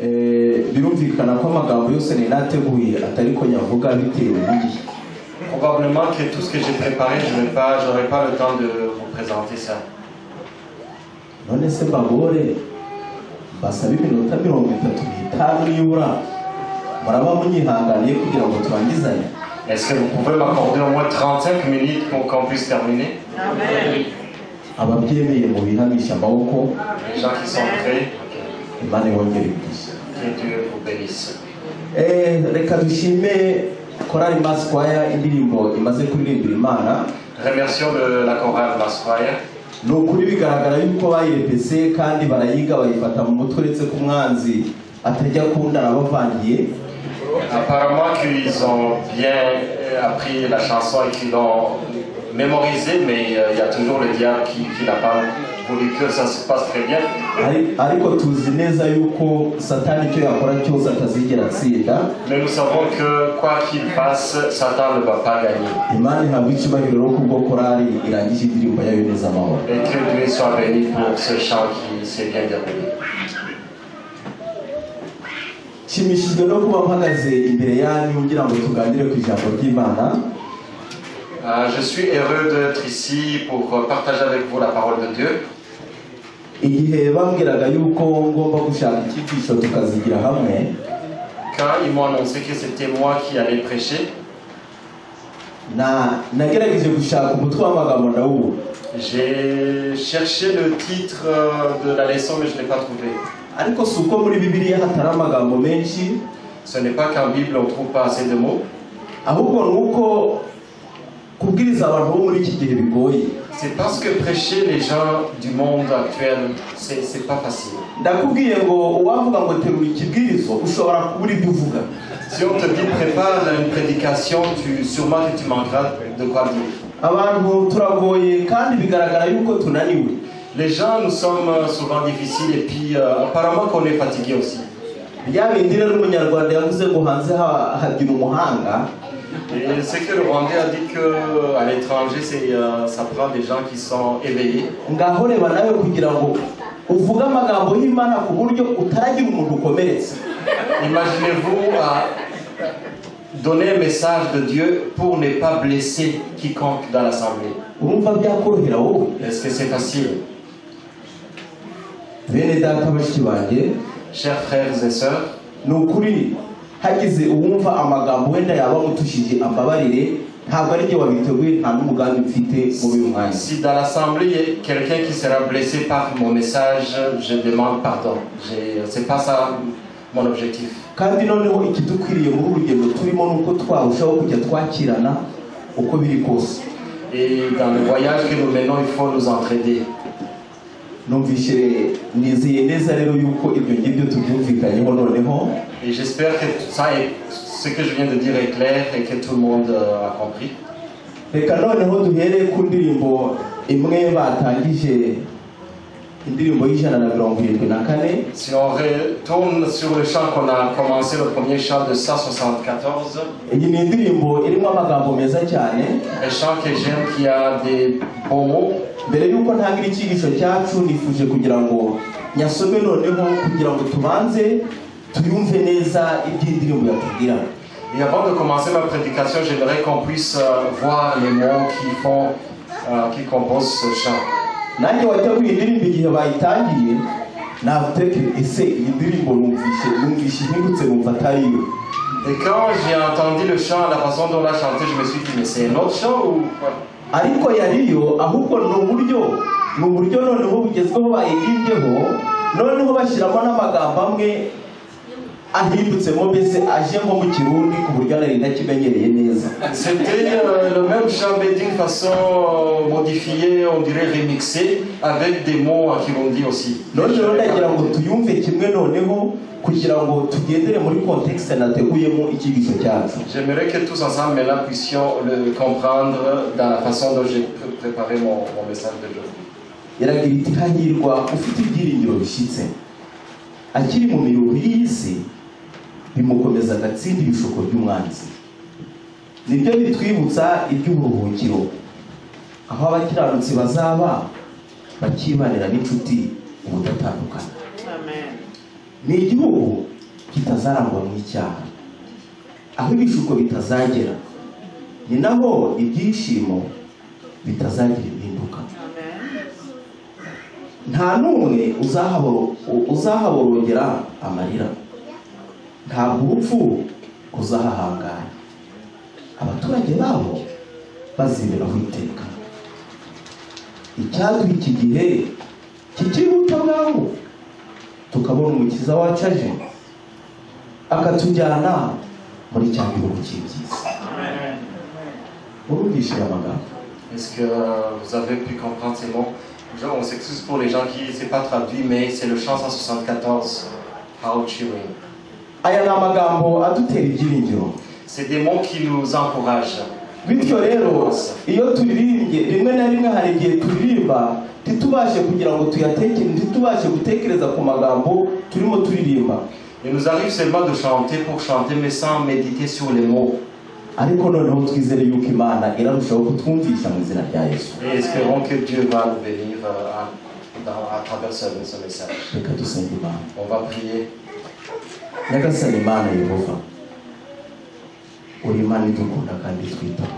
Birumvikana ko amagambo yose nari nateguye atari ko nyavuga bitewe n'igihe. Probablement que tout ce que j'ai préparé, je n'aurai pas, j'aurai pas le temps de vous présenter ça. None se mbagore mbasaba iminota 35 nibura, muraba munyihanganiye kugira ngo turangizanye? Est-ce que vous pouvez m'accorder au moins 35 minutes pour qu'on puisse terminer? Ababyemeye mu bihamisha amaboko. Les gens qui sont prêts, ok. Imana ibongere imigisha. Que Dieu vous bénisse. Reka dushime korali Mass Choir indirimbo imaze kuririmbira Imana. Remercions la chorale Mass Choir. Ni ukuri bigaragara yuko bayirepese kandi barayiga bayifata mu mutwe, uretse ko umwanzi atajya akunda arabavangiye. Apparemment qu'ils ont bien appris la chanson et qu'ils l'ont mémorisée, mais il y a toujours le diable qui n'a pas voulu que ça se passe très bien. Ariko tuzi neza yuko Satani icyo yakora cyose atazigera atsinda. Mais nous savons que quoi qu'il fasse, Satan ne va pas gagner. Imana ihabwa icyubahiro rero kubwo korali irangije indirimbo yayo neza amahoro. Et que Dieu soit béni pour ce chant qui s'est bien déroulé. Nshimishijwe no kuba mpagaze imbere yanyu ngira ngo tuganire ku ijambo ry'Imana. Je suis heureux d'être ici pour partager avec vous la parole de Dieu. Igihe bambwiraga yuko ngomba gushaka icyigisho tukazigira hamwe, Quand ils m'ont annoncé que c'était moi qui allais prêcher, na nagerageje gushaka umutwe w'amagambo ndawubura. J'ai cherché le titre de la leçon, mais je ne l'ai pas trouvé. Ariko si uko muri Bibiliya hatari amagambo menshi, Ce n'est pas qu'en Bible on ne trouve pas assez de mots, ahubwo ni uko kubwiriza abantu bo muri iki gihe bigoye. C'est parce que prêcher les gens du monde actuel, c'est pas facile. Ndakubwiye ngo uwavuga ngo terura ikibwirizo, ushobora kubura ibyo uvuga. Si on te dit prépare une prédication, sûrement que tu manqueras de quoi dire. Abantu turagoye kandi bigaragara yuko tunaniwe. Les gens, nous sommes souvent difficiles et puis apparemment qu'on est fatigué aussi. Bya bindi rero umunyarwanda yavuze ngo hanze hagira umuhanga. Et c'est que le Rwandais a dit qu'à l'étranger, ça prend des gens qui sont éveillés. Ngaho reba nawe kugira ngo uvuge amagambo y'Imana ku buryo utaragira umuntu ukomeretsa. Imaginez-vous à donner un message de Dieu pour ne pas blesser quiconque dans l'assemblée. Urumva byakorohera wowe? Est-ce que c'est facile? Bene data, bashiki banjye, Chers frères et sœurs, ni ukuri hagize uwumva amagambo wenda yaba amutushije ambabarire, ntabwo ari jye wabiteguye, nta n'umugambi mfite muri uyu mwanya. Si dans l'assemblée il y a quelqu'un qui sera blessé par mon message, je demande pardon. C'est pas ça mon objectif. Kandi noneho ikidukwiriye muri uru rugendo turimo ni uko twarushaho kujya twakirana uko biri kose. Et dans le voyage que nous menons, il faut nous entraider. Numvishe nizeye neza rero yuko ibyo ngibyo tubyumvikanyeho noneho. Et j'espère que ce que je viens de dire est clair et que tout le monde a compris. Reka noneho duhere ku ndirimbo imwe batangije, indirimbo y'174. Si on retourne sur le chant qu'on a commencé, le premier chant de 174, Iyi ni indirimbo irimo amagambo meza cyane. Un chant que j'aime qui a des bons mots. Mbere y'uko ntangira icyigisho cyacu, nifuje kugira ngo nyasome noneho kugira ngo tubanze tuyumve neza iby'indirimbo yatubwira. Et avant de commencer ma prédication, j'aimerais qu'on puisse voir les mots qui composent ce chant. Nanjye wateguye indirimbo, igihe bayitangiye natekereje ese iyi ndirimbo numvishe ihindutse, numva atari yo. Et quand j'ai entendu le chant, la façon dont on l'a chanté, je me suis dit, mais c'est un autre chant ou quoi? Ariko yariyo, ahubwo ni uburyo noneho bugezweho bayirimbyeho, noneho bashyiramo n'amagambo amwe ahindutsemo, mbese aje nko mu Kirundi ku buryo nari ntakimenyereye neza. C'était le même chant, mais d'une façon modifiée, on dirait remixée, avec des mots en Kirundi aussi. None rero ndagira ngo tuyumve kimwe noneho kugira ngo tugendere muri contexte nateguyemo icyigisho cyacu. J'aimerais que tous ensemble maintenant puissions le comprendre dans la façon dont j'ai préparé mon message d'aujourd'hui. Iragira iti: hahirwa ufite ibyiringiro bishyitse akiri mu miruho y'isi, bimukomeza agatsinda ibishuko by'umwanzi. Nibyo bitwibutsa iby'uburuhukiro aho abakiranutsi bazaba bakibanira n'inshuti ubudatandukana. Ni igihugu Kitazarangwa mu icyaha, aho ibishuko bitazagera, ni naho ibyishimo bitazagira impinduka. Nta n'umwe uzahaborogera amarira, ntabwo urupfu ruzahahangara. Abaturage babo baziberaho iteka. Icyaduha iki gihe kikihuta bwangu, tukabona Umukiza wacu aje akatujyana muri cya gihugu cy'ibyiza. Urumvishe aya magambo? Est-ce que vous avez pu comprendre ces mots? Genre, on s'excuse pour les gens qui ne c'est pas traduit, mais c'est le chant 174, How Cheering. Aya ni amagambo adutera ibyiringiro. C'est des mots qui nous encouragent. Bityo rero, iyo turirimbye, rimwe na rimwe hari igihe turirimba ntitubashe kugira ngo tuyatekere, ntitubashe gutekereza ku magambo turimo turirimba. Il nous arrive seulement de chanter pour chanter, mais sans méditer sur les mots. Ariko noneho twizere yuko Imana irarushaho kutwumvisha mu izina rya Yesu. Et espérons que Dieu va nous bénir à travers ce message. Reka dusenge Imana. On va prier. Nyagasani Imana Yehova, uri Imana idukunda kandi twitaho.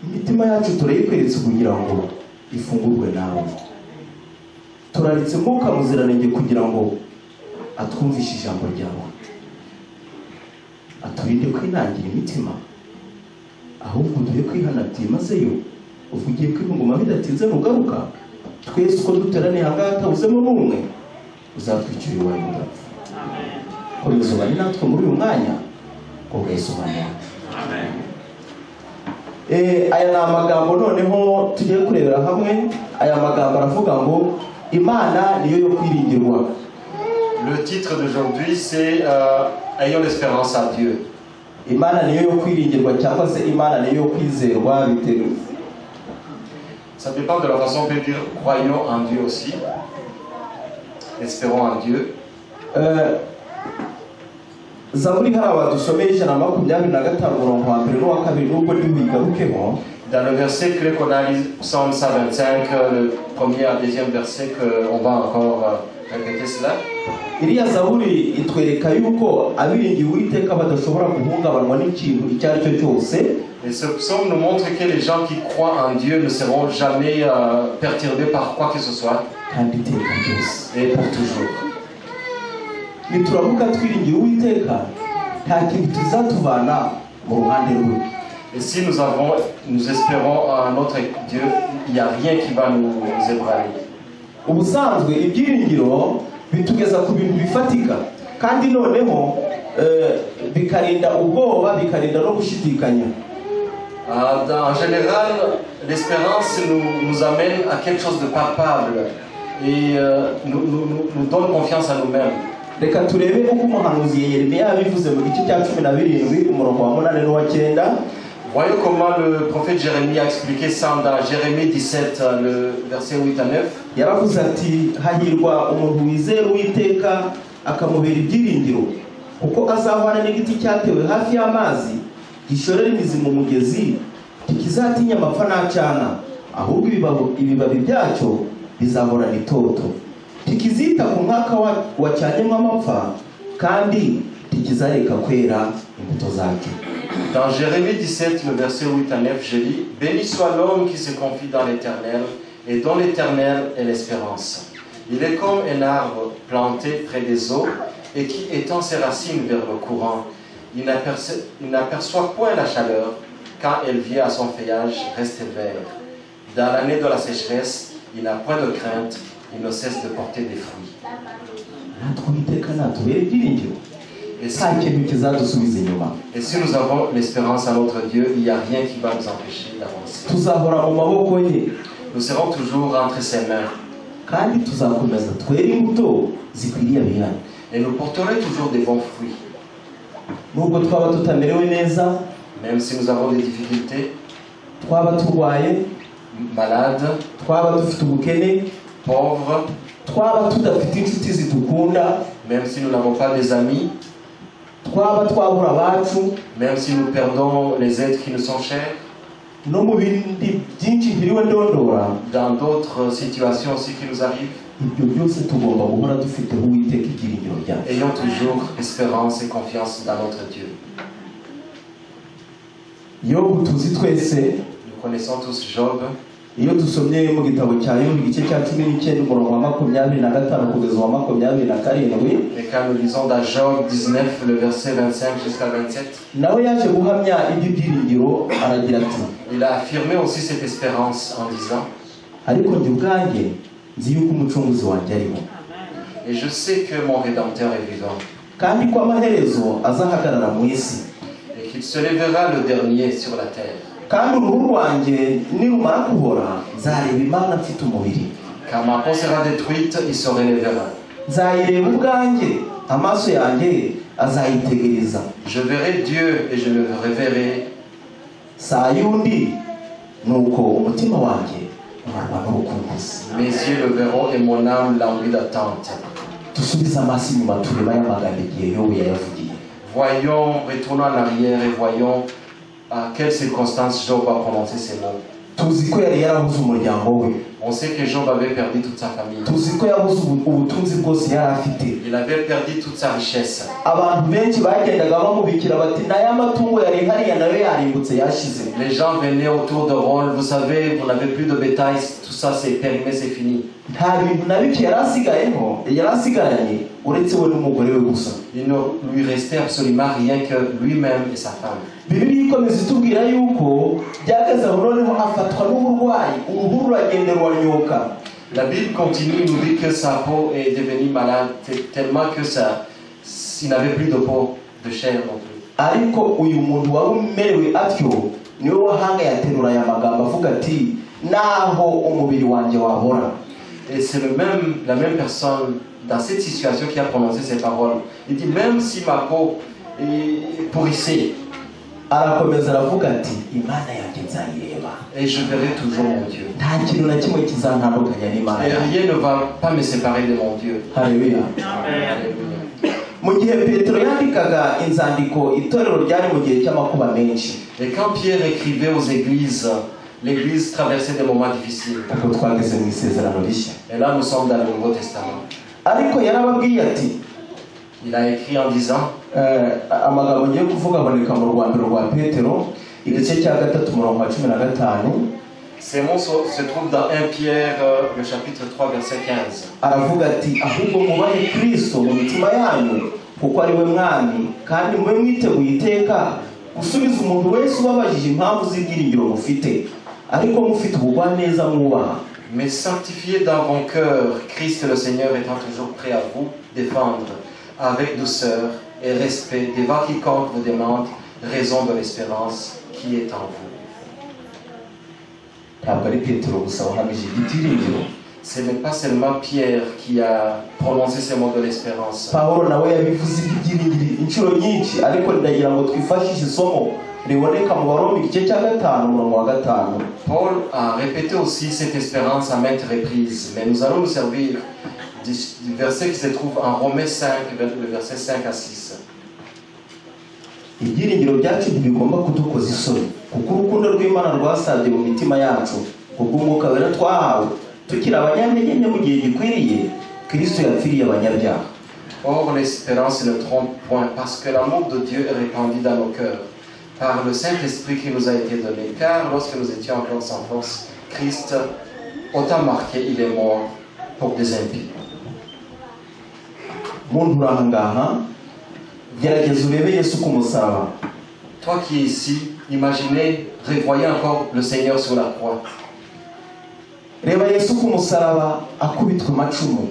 Imitima yacu turayikweretse kugira ngo ifungurwe nawe. Turaritse Mwuka Muziranenge kugira ngo atwumvishe ijambo ryawe, aturinde kwinangira imitima, ahubwo duhe kwihana byimazeyo. Uvugiye ko ingoma bidatinze nugaruka, twese uko duteraniye aha ngaha hatabuzemo n'umwe, uzatwicira iwawe udapfa. Komeza ubane natwe muri uyu mwanya kubwa Yesu Umwami wacu. Aya ni amagambo noneho tugiye kurebera hamwe. Aya magambo aravuga ngo Imana niyo yo kwiringirwa. Le titre d'aujourd'hui, c'est Ayons l'espérance à Dieu. Imana niyo yo kwiringirwa cyangwa se Imana niyo yo kwizerwa, bitewe. Ça dépend de la façon on peut dire croyons en Dieu aussi. Espérons en Dieu. Zaburi hari abadusomeye 125, umurongo wa mbere n'uwa kabiri, nubwo ntiwigarukeho. Dans le verset clé qu'on a lu, Psaume 125, le premier à deuxième verset, qu'on va encore répéter cela. Iriya zaburi itwereka yuko abiringiye Uwiteka badashobora guhungabanwa n'ikintu icyo ari cyo cyose. Et ce psaume nous montre que les gens qui croient en Dieu ne seront jamais perturbés par quoi que ce soit kandi iteka ryose et pour toujours. Nituramuka twiringiye Uwiteka, nta kintu kizatuvana mu ruhande rwe. Et si nous espérons en notre Dieu, il n'y a rien qui va nous ébranler. Ubusanzwe ibyiringiro bitugeza ku bintu bifatika, kandi noneho bikarinda ubwoba, bikarinda no gushidikanya. En général, l'espérance nous amène à quelque chose de palpable et nous donne confiance à nous-mêmes. Reka turebe uko umuhanuzi Yeremiya yabivuze mu gice cya 17, umurongo wa munani n'uwa cyenda. Voyons comment le prophète Jérémie a expliqué ça dans Jérémie 17, le verset 8 à 9. Yaravuze ati: "Hahirwa umuntu wizera Uwiteka akamubera ibyiringiro, kuko azahwana n'igiti cyatewe hafi y'amazi, gishorera imizi mu mugezi, ntikizatinya amapfa n'acana, ahubwo ibibabi byacyo bizahorana itoto. Ntikizita ku mwaka wacanyemo amapfa, kandi ntikizareka kwera imbuto zacyo." Dans Jérémie 17, le verset 8 à 9, je lis: Béni soit l'homme qui se confie dans l'Éternel et dont l'Éternel est l'espérance. Il est comme un arbre planté près des eaux et qui étend ses racines vers le courant. Il n'aperçoit point la chaleur. Quand elle vient à son feuillage, reste vert. Dans l'année de la sécheresse, il n'a point de crainte, il ne cesse de porter des fruits. Natwe Uwiteka natubera ibyiringiro, Et si, nta kintu kizadusubiza inyuma. Et si nous avons l'espérance à notre Dieu, il n'y a rien qui va nous empêcher d'avancer. Tuzahora mu maboko ye. Nous serons toujours entre ses mains. Kandi tuzakomeza twere imbuto zikwiriye abihana. Et nous porterons toujours des bons fruits. Nubwo twaba tutamerewe neza, Même si nous avons des difficultés, twaba turwaye, malades, twaba dufite ubukene, pauvres, twaba tudafite inshuti zidukunda, même si nous n'avons pas des amis, twaba twabura abacu, même si nous perdons les êtres qui nous sont chers, No mu bindi byinshi ntiriwe ndondora. Dans d'autres situations aussi qui nous arrivent, Ibyo byose tugomba guhora dufiteho Uwiteka ibyiringiro byacu. Ayons toujours espérance et confiance dans notre Dieu. Yobu tuzi twese. Nous connaissons tous Job. Iyo dusomye mu gitabo cya Yobu igice cya 19 umurongo wa 25 kugeza uwa 27, Et quand nous lisons dans Job 19, le verset 25 jusqu'à 27, nawe yaje guhamya iby'ibyiringiro aragira ati: il a affirmé aussi cette espérance en disant: "Ariko njye ubwanjye nzi yuko umucunguzi wanjye ariho, "Et je sais que mon Rédempteur est vivant, kandi ko amaherezo azahagarara mu isi, et qu'il se lèvera le dernier sur la terre. Kandi uruhu rwanjye nirumara kubora nzareba Imana mfite umubiri. Quand ma peau sera détruite, il se relèvera. Nzayireba ubwanjye, amaso yanjye azayitegereza, Je verrai Dieu et je le reverrai, si ay'undi. Nuko umutima wanjye umarwa n'urukumbuzi." Mes yeux le verront et mon âme languit d'attente." Dusubize amaso inyuma tureba aya magambo igihe Yobu yayavugiye. Voyons, retournons en arrière et voyons à quelles circonstances Job a prononcé ces mots. Tuzi ko yari yarabuze umuryango we. On sait que Job avait perdu toute sa famille. Tuzi ko yabuze ubutunzi bwose yari afite. Il avait perdu toute sa richesse. Abantu benshi bagendaga bamubikira bati n'aya matungo yari hariya nayo yarimbutse yashize. Les gens venaient autour de rôle, vous savez, vous n'avez plus de bétail, tout ça c'est périmé, c'est fini. Nta bintu na bike yari asigayeho yari asigaranye uretse we n'umugore we gusa. Il ne lui restait absolument rien que lui-même et sa femme. Bibiliya ikomeza itubwira yuko byageze aho noneho afatwa n'uburwayi uruhu ruragenda ruranyuka. La Bible continue, il nous dit que sa peau est devenue malade, tellement que ça, s'il n'avait plus de peau, de chair non plus. Ariko uyu muntu wari umerewe atyo niwe wahanga yaterura aya magambo avuga ati naho umubiri wanjye wabora, Et c'est la même personne dans cette situation qui a prononcé ces paroles. Il dit, même si ma peau est pourrissait, arakomeza aravuga ati Imana yanjye nzayireba, et je verrai toujours mon Dieu. Nta kintu na kimwe kizantandukanya n'Imana Et yanjye. rien ne va pas me séparer de mon Dieu. Haleluya. Alléluia. Mu gihe Petero yandikaga inzandiko itorero ryari mu gihe cy'amakuba menshi. Et quand Pierre écrivait aux églises, l'église traversait des moments difficiles. Ubwo twageze mu isezerano rishya. Et là, nous sommes dans le Nouveau Testament. Ariko yarababwiye ati: Il a écrit en disant, Amagambo ngiye kuvuga aboneka mu rwandiko rwa Petero igice cya 3 umurongo wa 15. Ces mots se trouvent dans 1 Pierre, le chapitre 3, verset 15. Aravuga ati ahubwo mwubahe Kristo mu mitima yanyu kuko ari we mwami kandi mube mwiteguye iteka gusubiza umuntu wese ubabajije impamvu z'ibyiringiro mufite ariko mufite ubugwaneza mwubaha. Mais sanctifiez dans vos cœurs Christ le Seigneur étant toujours prêt à vous défendre avec douceur et respect devant quiconque vous demande raison de l'espérance qui est en vous. Ntabwo ari Petero gusa wahamije ibyiringiro. Ce n'est pas seulement Pierre qui a prononcé ces mots de l'espérance. Pawulo nawe yabivuze iby'ibyiringiro inshuro nyinshi ariko ndagira ngo twifashishe isomo riboneka mu Baroma igice cya 5 umurongo wa 5. Paul a répété aussi cette espérance à maintes reprises, mais nous allons nous servir du verset qui se trouve en Romains 5, le verset 5 à 6. Ibyiringiro byacu ntibigomba kudukoza isoni kuko urukundo rw'Imana rwasabye mu mitima yacu kubw'Umwuka Wera twahawe. Tukiri abanyantege nke mu gihe gikwiriye Kristo yapfiriye abanyabyaha. Or, l'espérance ne trompe point, parce que l'amour de Dieu est répandu dans nos cœurs par le Saint-Esprit qui nous a été donné. Car lorsque nous étions encore sans force, Christ, au temps marqué, il est mort pour des impies. Muntu uri aha ngaha gerageza urebe Yesu ku musaraba. Toi qui es ici, imaginez, revoyez encore le Seigneur sur la croix. Reba Yesu ku musaraba akubitwa amacumu.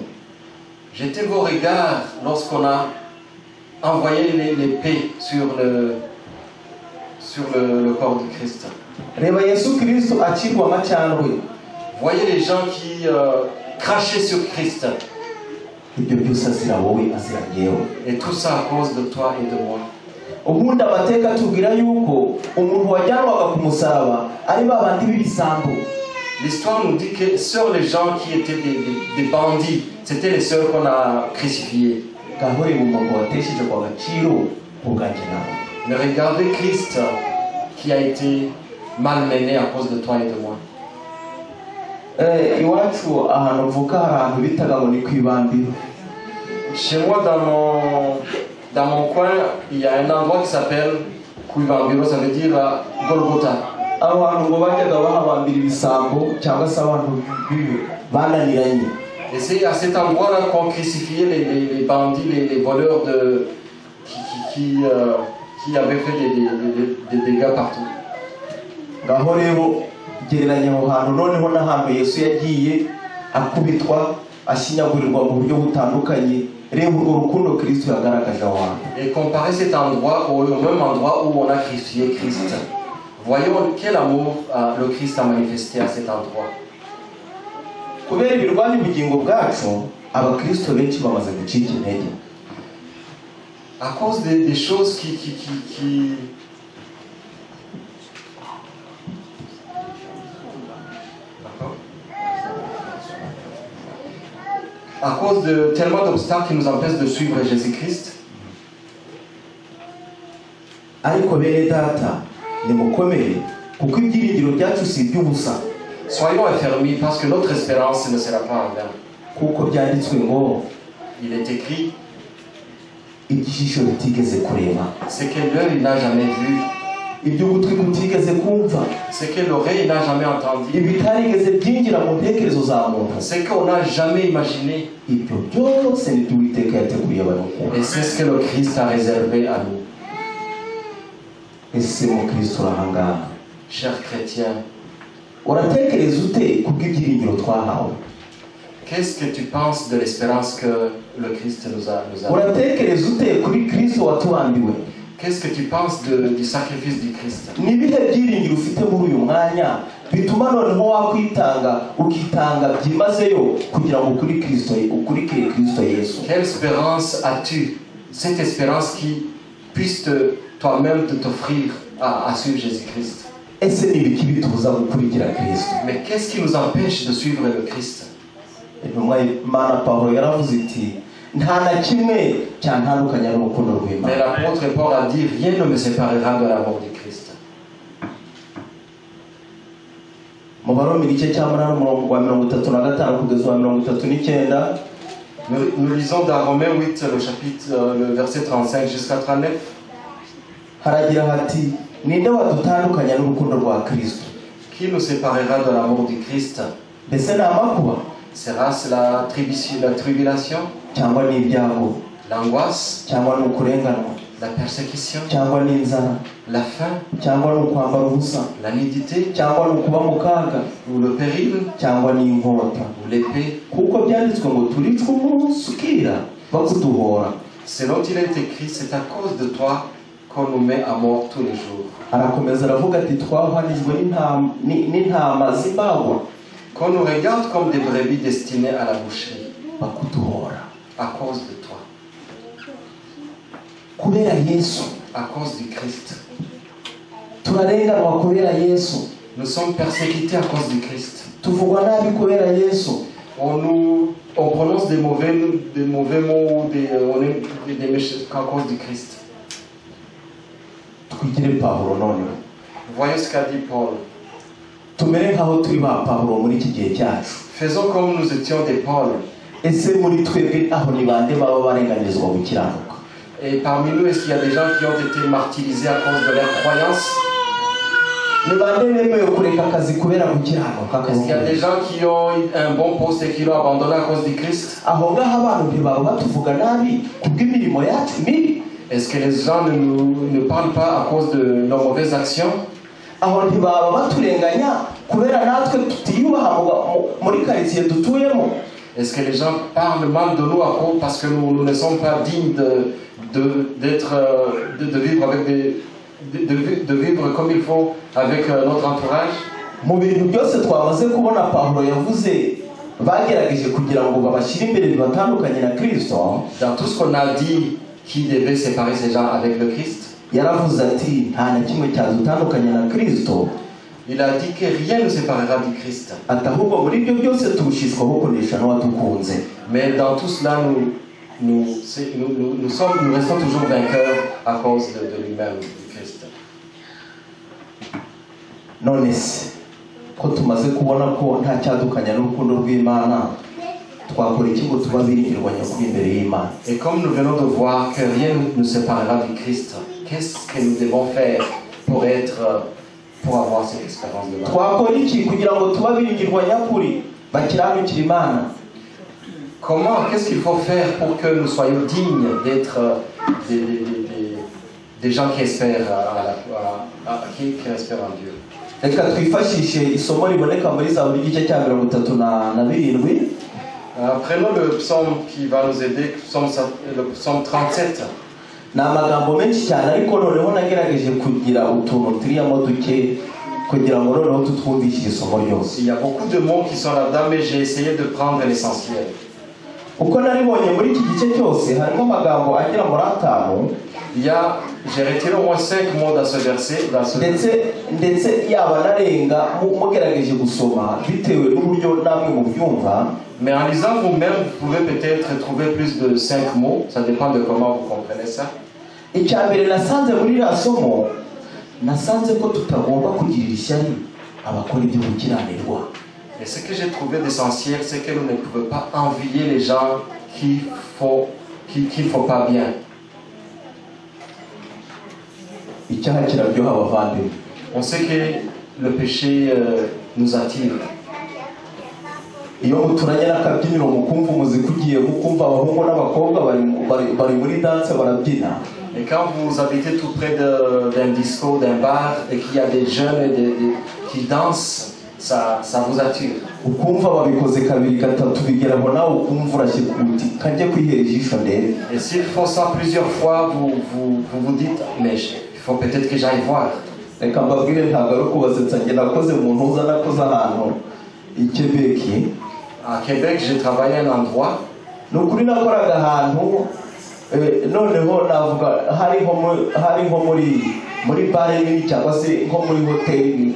Jetez vos regards lorsqu'on a envoyé l'épée sur le corps du Christ. Reba Yesu Kristo acirwa amacandwe. Voyez les gens qui crachaient sur Christ. Ibyo byose azira wowe azira njyewe. Et tout ça à cause de toi et de moi. Ubundi amateka atubwira yuko umuntu wajyanwaga ku musaraba ari ba bandi b'ibisambo. L'histoire nous dit que seuls les gens qui étaient des bandits, c'était les seuls qu'on a crucifiés. Ngaho reba umuntu watesheje ku agaciro ku bwanjye nawe. Mais regardez Christ qui a été malmené à cause de toi et de moi. Iwacu ahantu mvuka hari ahantu bitaga ngo ni ku ibambiro. Chez moi, dans mon coin, il y a un endroit qui s'appelle Kuivambiro, ça veut dire Golgotha. Aho hantu ngo bajyaga bahabambira ibisambo cyangwa se abantu bananiranye. Et c'est à cet endroit-là qu'on crucifiait les bandits, les voleurs qui avaient fait des dégâts partout. Ngaho rero gereranya aho hantu noneho n'ahantu Yesu yagiye akubitwa ashinyagurirwa mu buryo butandukanye. Reba urwo rukundo Kristo yagaragaje aho hantu. Et comparer cet endroit au même endroit où on a crucifié Christ. Voyons quel amour le Christ a manifesté à cet endroit. Kubera ibirwanya ubugingo bwacu abakristo benshi bamaze gucika intege. À cause des choses qui. D'accord. À cause de tellement d'obstacles qui nous empêchent de suivre Jésus-Christ, Ariko bene data nimukomere kuko ibyiringiro byacu si iby'ubusa. Soyons affermis parce que notre espérance ne sera pas en vain. Kuko byanditswe ngo Il est écrit, iby'ijisho ritigeze kureba, ce que l'œil n'a jamais vu, iby'ugutwi kutigeze kumva, ce que l'oreille n'a jamais entendu, ibitarigeze byinjira mu ntekerezo za muntu, ce qu'on n'a jamais imaginé. Ibyo byose nibyo Uwiteka yateguriye abamukunda. Et c'est ce que le Christ a réservé à nous. Ese mukristo uri ahangaha, Chers chrétiens, uratekereza ute kubw'ibyiringiro twahawe? Qu'est-ce que tu penses de l'espérance que le Christ nous a Uratekereza ute kuri Kristo watubambiwe? Qu'est-ce que tu penses du sacrifice du Christ? Ni ibihe byiringiro ufite muri uyu mwanya bituma noneho wakwitanga ukitanga byimazeyo kugira ngo ukuri Kristo ukurikire Kristo Yesu? Quelle espérance as-tu? Cette espérance qui puisse toi-même te t'offrir à suivre Jésus-Christ. Ese ni ibiki bitubuza gukurikira Kristo? Mais qu'est-ce qui nous empêche de suivre le Christ? Intumwa y'Imana Pawulo yaravuze iti nta na kimwe cyantandukanya n'urukundo Mais rw'Imana. L'apôtre Paul a dit, rien ne me séparera de l'amour du Christ. Mu Baroma igice cya 8 umurongo wa 35 kugeza uwa 39. Nous lisons dans Romains 8, le chapitre, le verset 35 jusqu'à 39. Haragira hati ninde wadutandukanya n'urukundo rwa Kristo? Qui nous séparera de l'amour du Christ? Mbese ni amakuba, Sera-ce la tribulation, cyangwa ni ibyago, l'angoisse, cyangwa ni ukurenganwa, la persécution, cyangwa ni inzara, la faim, cyangwa ni ukwambara ubusa, la nudité, cyangwa ni ukuba mu kaga, ou le péril, cyangwa ni inkota? Ou l'épée? Kuko byanditswe ngo turicwa umunsi ukira bakuduhora. Selon il est écrit, c'est à cause de toi qu'on nous met à mort tous les jours. Arakomeza aravuga ati twahwanijwe n'intama z'imbagwa. Qu'on nous regarde comme des brebis destinées à la boucherie, Bakuduhora. À cause de toi, Kubera Yesu. À cause du Christ. Turarenganwa kubera Yesu. Nous sommes persécutés à cause du Christ. Tuvugwa nabi kubera Yesu. On prononce des mauvais mots, on est des méchants à cause du Christ. Twigire Pawulo noneho. Voyons ce qu'a dit Paul. Tumere nk'aho turi ba Pawulo muri iki gihe cyacu. Faisons comme nous étions des Paul. Ese muri twebwe aho ni bande baba barenganirizwa gukiranuka? Et parmi nous, est-ce qu'il y a des gens qui ont été martyrisés à cause de leur croyance? Ni bande bemewe kureka akazi kubera gukiranuka? Est-ce qu'il y a des gens qui ont eu un bon poste et qui l'ont abandonné à cause du Christ? Aho ngaho abantu ntibaba batuvuga nabi kubw'imirimo yacu mibi? Est-ce que les gens ne parlent pas à cause de nos mauvaises actions? Aho ntibaba baturenganya kubera natwe tutiyubaha muri karitsiye dutuyemo? Est-ce que les gens parlent mal de nous à cause parce que nous, nous ne sommes pas dignes de, d'être, de vivre avec des, de vivre comme il faut avec notre entourage? Mu bintu byose twamaze kubona Pawulo yavuze bagerageje kugira ngo babashyire imbere bibatandukanye na Kristo, Dans tout ce qu'on a dit qui devait séparer ces gens avec le Christ, yaravuze ati nta na kimwe cyadutandukanya na Kristo. Il a dit que rien ne séparera du Christ. Ati ahubwo muri ibyo byose turushishwaho kunesha n'uwadukunze. Mais dans tout cela, nous, nous, c'est- nous, nous, nous sommes, nous restons toujours vainqueurs à cause de lui-même, du Christ. None se ko tumaze kubona ko nta cyadukanya n'urukundo rw'Imana, twakora iki ngo tuba biringirwa nyakuri imbere y'Imana? Et comme nous venons de voir que rien ne nous séparera du Christ, qu'est-ce que nous devons faire pour avoir cette espérance de Twakora iki kugira ngo tuba biringirwa nyakuri bakiranukira Imana? Comment, qu'est-ce qu'il faut faire pour que nous soyons dignes d'être des gens qui espèrent, à la- à- qui espèrent en Dieu? Reka twifashishe isomo riboneka muri Zaburi igice cya 37. Prenons le psaume qui va nous aider, le psaume 37. Ni amagambo menshi cyane, ariko noneho nagerageje kugira utuntu turiyamo duke kugira ngo noneho tutwumvishe isomo ryose. Il y a beaucoup de mots qui sont là-dedans, mais j'ai essayé de prendre l'essentiel. Uko naribonye muri iki gice cyose harimo amagambo agera muri atanu. Il y a, j'ai retiré au moins cinq mots dans ce verset, dans ce Ndetse yaba narenga mugerageje gusoma bitewe n'uburyo namwe mubyumva. Mais en lisant vous-même, vous pouvez peut-être trouver plus de cinq mots. Ça dépend de comment vous comprenez ça. Icya mbere nasanze muri iriya somo, nasanze ko tutagomba kugirira ishyari abakora ibyo gukiranirwa. Et ce que j'ai trouvé d'essentiel, c'est que nous ne pouvons pas envier les gens qui font pas bien. Icyaha kiraryoha, abavandimwe. On sait que le péché nous attire. Iyo muturanye n'akabyiniro, mukumva umuziki ugiye, mukumva abahungu n'abakobwa bari muri danse barabyina. Et quand vous habitez tout près d'un disco, d'un bar, et qu'il y a des jeunes et qui dansent, ça vous attire. Ukumva babikoze kabiri gatatu, bigeraho nawe ukumva urashyika uti kajye kwihera ijisho ndebe. Et s'ils font ça plusieurs fois, vous vous, vous, vous dites, mais il faut peut-être que j'aille voir. Reka mbabwire, ntabwo ari ukubasetsa, njye nakoze mu ntuza, nakoze ahantu i Quebec. À Québec, j'ai travaillé à un endroit. Ni ukuri nakoraga ahantu noneho navuga hari nko muri bare nini cyangwa se nko muri hoteli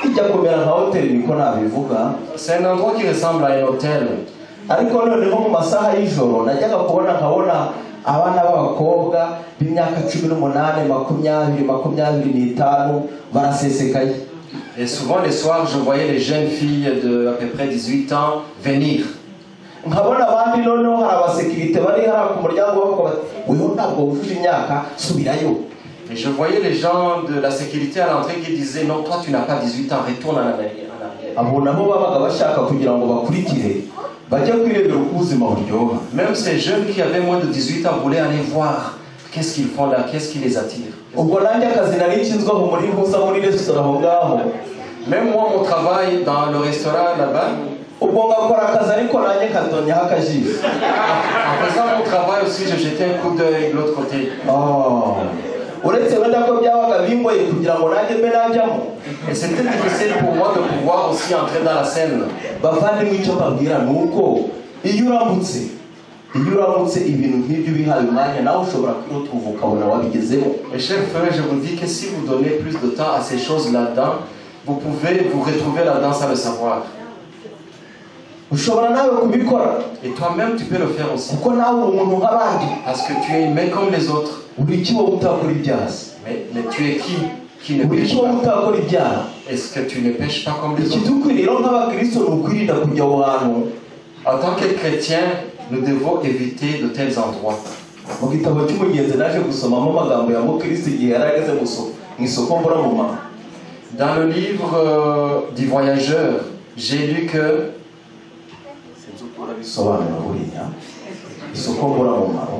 ijya kumera nka hoteli, niko nabivuga. C'est un endroit qui ressemble à un hôtel. Ariko noneho mu masaha y'ijoro najyaga kubona nkabona abana b'abakobwa b'imyaka 18, 20, 25 barasesekaye. Et souvent, les soirs, je voyais les jeunes filles de à peu près 18 ans venir. Nkabona abandi noneho hari abasekirite bari hariya ku muryango bavuga bati weho ntabwo wujuje imyaka, subirayo. Et je voyais les gens de la sécurité à l'entrée qui disaient: Non, toi tu n'as pas 18 ans, retourne en arrière. En arrière. Abo nabo babaga bashaka kugira ngo bakurikire bajye kwirebera uko ubuzima buryoha. Même ces jeunes qui avaient moins de 18 ans voulaient aller voir qu'est-ce qu'ils font là, qu'est-ce qui les attire. Ubwo nanjye akazi nari nshinzwe aho muri ntuza muri resitora aho ngaho. Même moi, mon travail dans le restaurant là-bas, Ubwo ngakora akazi ariko nanjye nkadonyaho akajisho. En faisant mon travail aussi, je jetais un coup d'œil de l'autre côté. Oh. Uretse wenda ko byabaga bingoye kugira ngo nanjye mbe najyamo. Et c'était difficile pour moi de pouvoir aussi entrer dans la scène. Bavandimwe, icyo mbabwira ni uko iyo uramutse ibintu nk'ibyo ubihaye umwanya, nawe ushobora kwirutuva ukabona wabigezemo. Et chers frères, je vous dis que si vous donnez plus de temps à ces choses là-dedans, vous pouvez vous retrouver là-dedans sans le savoir. Ushobora nawe kubikora. Et toi-même, tu peux le faire aussi. Kuko nawe uri umuntu nk'abandi. Parce que tu es humain comme les autres. Uri iki wowe utakora ibyaha se? Mais tu es qui ne Uri pêche iki wowe pas? Utakora ibyaha? Est-ce que tu ne pêches pas comme les autres? Ikidukwiriye rero nk'abakristo ni ukwirinda kujya aho hantu. En tant que chrétien, nous devons éviter de tels endroits. Mu gitabo cy'umugenzi naje gusomamo amagambo ya mukristo igihe yari ageze mu isoko mburamumaro. Dans le livre du voyageur, j'ai lu que Sinzi uko urabisobanura buriya isoko mburamumaro.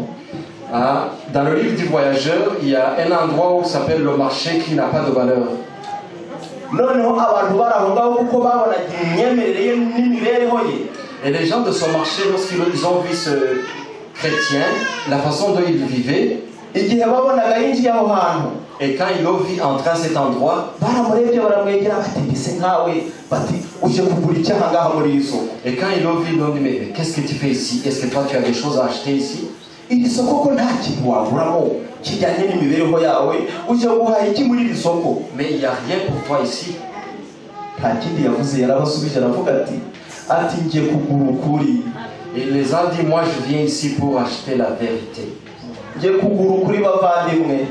Ah, dans le livre du voyageur, il y a un endroit où s'appelle le marché qui n'a pas de valeur. Noneho abantu bari aho ngaho kuko babonaga imyemerere ye n'imibereho ye. Et les gens de son marché, lorsqu'ils ont vu ce chrétien, la façon dont il vivait, Igihe babonaga yinjiye aho hantu, et quand ils l'ont vu entrer à cet endroit, baramurebye baramwegera bati mbese nkawe, bati uje kugura iki aha ngaha muri iri soko? Et quand ils l'ont vu, ils l'ont dit, mais qu'est-ce que tu fais ici? Est-ce que toi tu as des choses à acheter ici? Iri soko ko nta kintu waguramo kijyanye n'imibereho yawe, uje guhaha iki muri iri soko? Mais il n'y a rien pour toi ici. Nta kindi yavuze, yarabasubije aravuga ati ngiye kugura ukuri. Et il les a dit, moi je viens ici pour acheter la vérité. Ngiye kugura ukuri, bavandimwe.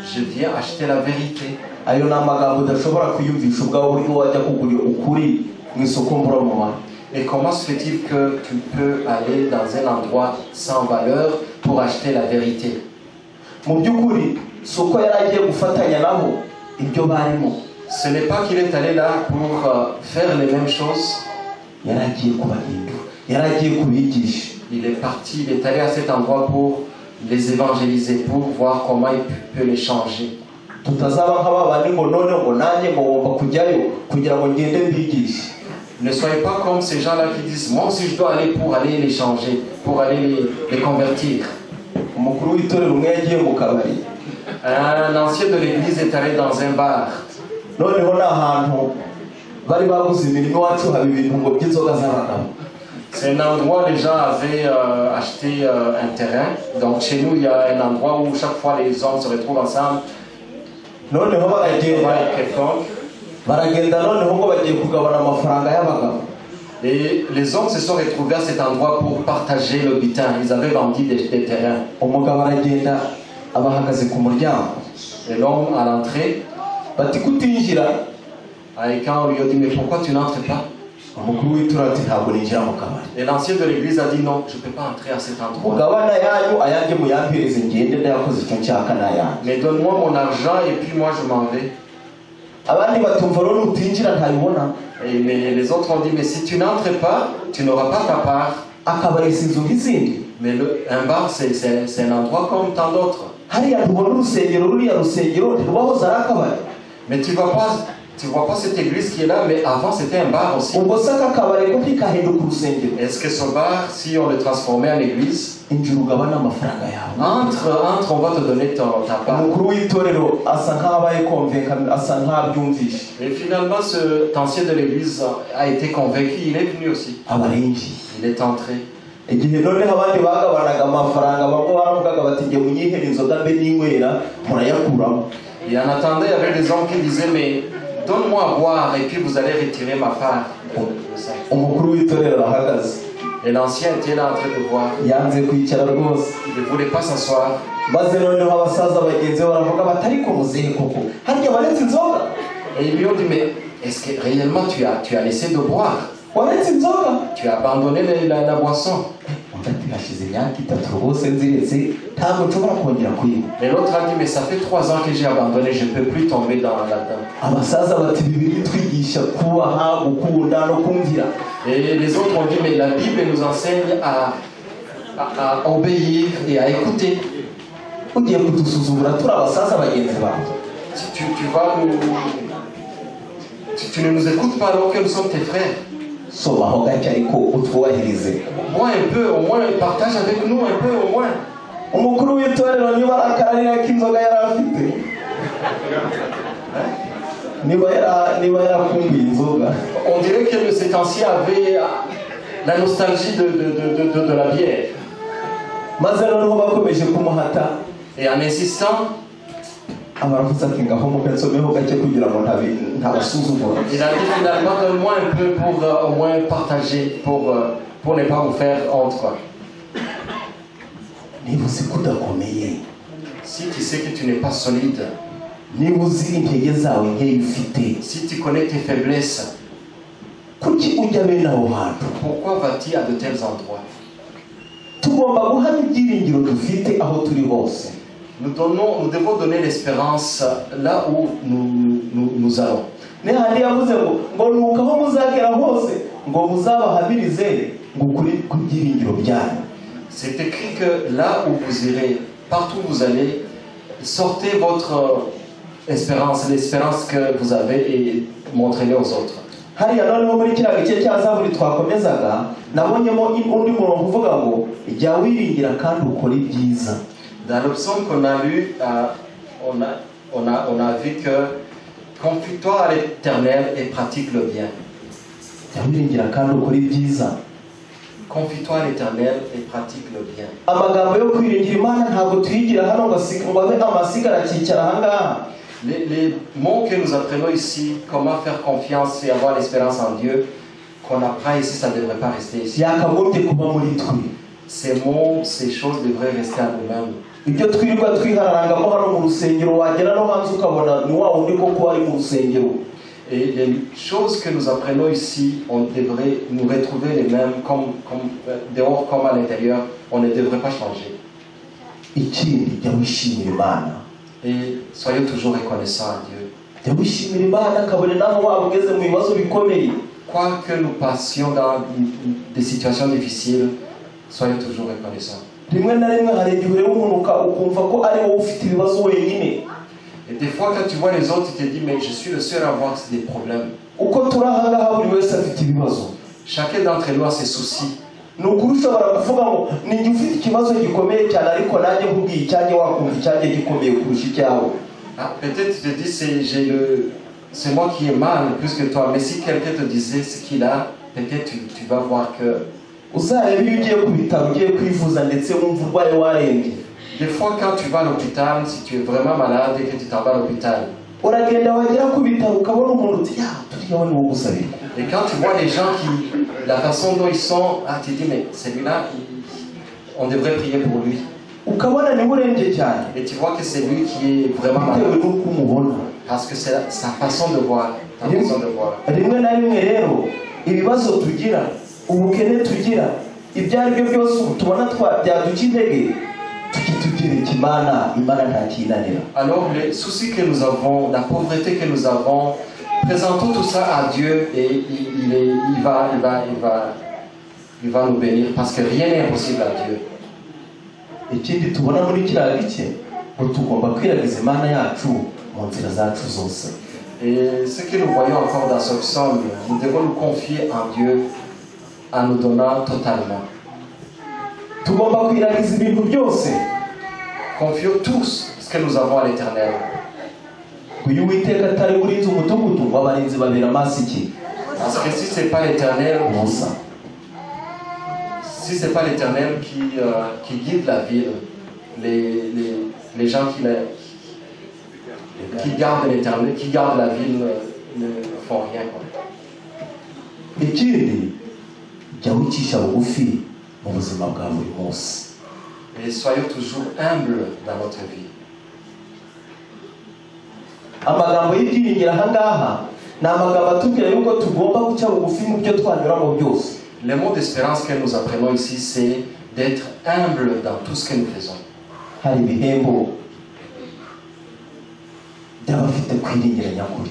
Je viens acheter la vérité. Ayo ni amagambo udashobora kwiyumvisha ubwawe uburyo wajya kugura ukuri mu isoko mburamumaro. Et comment se fait-il que tu peux aller dans un endroit sans valeur pour acheter la vérité? Mu by'ukuri si uko yari agiye gufatanya nabo ibyo barimo. Ce n'est pas qu'il est allé là pour faire les mêmes choses. Yari agiye kubahindura, yari agiye kubigisha. Il est parti, il est allé à cet endroit pour les évangéliser, pour voir comment il peut les changer. Tutazaba nka ba bandi ngo none ngo nanjye ngo ngomba kujyayo kugira ngo ngende mbigishe. Ne soyez pas comme ces gens-là qui disent: Moi aussi je dois aller pour aller les changer, pour aller les convertir. Umukuru w'itorero umwe yagiye mu kabari. Un ancien de l'église est allé dans un bar. Noneho ni ahantu bari baguze imirima iwacu haba ibintu ngo by'inzoga z'abagabo. C'est un endroit où les gens avaient acheté un terrain. Donc chez nous, il y a un endroit où chaque fois les hommes se retrouvent ensemble. Noneho baragenda. Quelconque. Baragenda noneho ngo bagiye kugabana amafaranga y'abagabo. Et les hommes se sont retrouvés à cet endroit pour partager le butin. Ils avaient vendu des terrains. Umugabo aragenda abahagaze ku muryango. Et l'homme à l'entrée, bati kutinjira. Et quand on lui a dit: Mais pourquoi tu n'entres pas? Umukuru w'itorero ati ntabwo ninjira mu kabari. Et l'ancien de l'église a dit: Non, je ne peux pas entrer à cet endroit. Mugabane ayanyu ayanjye muyampereze ngende ndayakoze icyo nshaka n'ayanjye. Mais donne-moi mon argent et puis moi je m'en vais. Abandi batumva rero nutinjira ntabibona. Et mais les autres ont dit: Mais si tu n'entres pas, tu n'auras pas ta part. Akabari si inzu nk'izindi. Mais un bar, c'est un endroit comme tant d'autres. Hariya ntubona urusengero ruriya rusengero ntirwahoze ari akabari. Mais tu vois pas cette église qui est là, mais avant c'était un bar aussi. Ubwo se aka kabari ko ntikahinduka urusengero? Est-ce que ce bar, si on le transformait en église, injira ugabane amafaranga yawe. Entre, entre, on va te donner ta part. Umukuru w'itorero asa nk'aho abaye convaincu asa nk'aho abyumvishe. Et finalement, cet ancien de l'église a été convaincu, il est venu aussi. Aba arinjiye. Il est entré. Igihe noneho abandi bagabanaga amafaranga bamwe baravugaga bati njye munyihere inzoga mbe ninywera murayakuramo. Et en attendant, il y avait des hommes qui disaient: Mais donne-moi à boire et puis vous allez retirer ma part de ça. Umukuru w'itorero arahagaze. Et l'ancien était là en train de voir. Yanze kwicara rwose. Il ne voulait pas s'asseoir. Maze noneho abasaza bagenzi be baravuga bati ariko muzehe koko harya waretse inzoga? Et ils lui ont dit: Mais est-ce que réellement tu as laissé de boire? Waretse inzoga? Tu as abandonné la boisson? Undi ati hashize imyaka itatu rwose nziretse ntabwo nshobora kongera kuyinywa. Et l'autre a dit: Mais ça fait 3 ans que j'ai abandonné, je ne peux plus tomber là-dedans. Abasaza bati bibiliya itwigisha kubaha gukunda no kumvira. Et les autres ont dit: Mais la Bible nous enseigne à obéir et à écouter. Ugiye kudusuzugura turi abasaza bagenzi bawe. Si tu, tu vas nous. Tu, tu ne nous écoutes pas alors que nous sommes tes frères. Somaho gake ariko utwubahirize. Bois un peu, au moins, partage avec nous un peu, au moins. Umukuru w'itorero niba ari akararira k'inzoga yari afite niba yara- niba yarakumbuye inzoga. On dirait que cet ancien avait la nostalgie de la bière. Maze noneho bakomeje kumuhata. Et en insistant, aba aravuze ati ngaho muke nsomeho gake kugira ngo ntabi- ntabasuzugura. Il a dit finalement: Donne-moi un peu pour au moins partager, pour ne pas vous faire honte, quoi. Niba uzi ko udakomeye, Si tu sais que tu n'es pas solide, niba uzi intege zawe nkeya ufite, si tu connais tes faiblesses, kuki ujya bene aho hantu? Pourquoi vas-tu à de tels endroits? Tugomba guhamya ibyiringiro dufite aho turi hose. Nous devons donner l'espérance là où nous allons. N'ahandi yavuze ngo ngo nuko aho muzagera hose ngo muzabahamirize ngo ukuri kw'ibyiringiro byanyu. C'est écrit que là où vous irez, partout où vous allez, sortez votre espérance, l'espérance que vous avez et montrez-le aux autres. Hariya noneho muri kiriya gice cya zaburi twakomezaga nabonyemo undi murongo uvuga ngo jya wiringira kandi ukore ibyiza. Dans le psaume qu'on a lu, on a vu que confie-toi à l'Éternel et pratique le bien. Jya wiringira kandi ukore ibyiza. Confie-toi à l'Éternel et pratique le bien. Amagambo yo kwiringira imana ntabwo tuyigira hano ngo asi- ngo abe amasigara akicara ahangaha. Les mots que nous apprenons ici, comment faire confiance et avoir l'espérance en Dieu, qu'on apprend ici, ça ne devrait pas rester ici. Yakagombye kuba muri twe. Ces mots, ces choses devraient rester à nous-mêmes. Ibyo twirirwa twihararangamo hano mu rusengero, wagera no hanze ukabona ni wa wundi koko ari mu rusengero. Et les choses que nous apprenons ici, on devrait nous retrouver les mêmes, comme dehors comme à l'intérieur. On ne devrait pas changer. Ikindi, jya wishimira Imana. Et soyons toujours reconnaissants à Dieu. Jya wishimira Imana kabone naho waba ugeze mu bibazo bikomeye. Quoi que nous passions dans des situations difficiles, soyons toujours reconnaissants. Rimwe na rimwe hari igihe ureba umuntu ukumva ko ari wowe ufite ibibazo wenyine. Et des fois, quand tu vois les autres, tu te dis, mais je suis le seul à avoir des problèmes. Uko turi aha ngaha, buri wese afite ibibazo. Chacun d'entre nous a ses soucis. Ni ukuri, ushobora kuvuga ngo ni njye ufite ikibazo gikomeye cyane, ariko nanjye nkubwiye icyanjye wakumva icyanjye gikomeye kurusha icyawe. Ah, peut-être tu te dis, c'est moi qui ai mal plus que toi. Mais si quelqu'un te disait ce qu'il a, peut-être tu vas voir que Uzarebe iyo ugiye ku bitaro, ugiye kwivuza ndetse wumva urwaye warembye, des fois, quand tu vas à l'hôpital, si tu es vraiment malade et que tu t'en vas à l'hôpital, uragenda wagera ku bitaro ukabona umuntu uti ya turiya we ni uwo gusabirwa. Et quand tu vois les gens qui, la façon dont ils sont, ah, tu te dis, mais celui-là, on devrait prier pour lui. Ukabona niwe urembye cyane. Et tu vois que c'est lui qui est vraiment Bitewe malade. n'uko umubona. Parce que c'est sa façon de voir. Ta façon de voir. Rimwe na rimwe rero, ibibazo tugira, ubukene tugira, ibyo ari byo byose tubona byaduca intege, tujye tubyereka Imana. Imana ntakinanira. Alors, les soucis que nous avons, la pauvreté que nous avons, présentons tout ça à Dieu et il, il, est, il, va, il, va, il, va, il va nous bénir parce que rien n'est impossible à Dieu. Ikindi tubona muri kiriya gice, ngo tugomba kwiragiza Imana yacu mu nzira zacu zose. Et ce que nous voyons encore dans ce psaume, nous devons nous confier en Dieu en nous donnant totalement. Tugomba kwiragiza ibintu byose. Confions tous ce que nous avons à l'Éternel. Ngo iyo Uwiteka atari urinze umudugudu, ngo abarinzi babera amaso iki? Parce que si ce n'est pas l'Éternel, Ubusa. Si ce n'est pas l'Éternel qui guide la ville, les gens qui gardent l'Éternel, qui gardent la ville, ne font rien, quoi. Ikindi, jya wicisha bugufi mu buzima bwa buri munsi. Et soyons toujours humbles dans notre vie. Amagambo y'ibyiringiro aha ngaha ni amagambo atubwira yuko tugomba guca bugufi mu byo twanyuramo byose. Les mots d'espérance que nous apprenons ici, c'est d'être humble dans tout ce que nous faisons. Hari ibihembo by'abafite kwiringira nyakuri.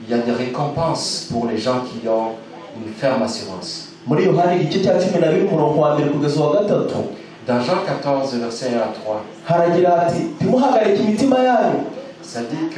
Il y a des récompenses pour les gens qui ont une ferme assurance. Muri Yohani igice cya 12, umurongo wa mbere kugeza uwa gatatu, Dans Jean 14, versets 1 à 3, haragira hati: ntimuhagarike imitima yanyu. Ça dit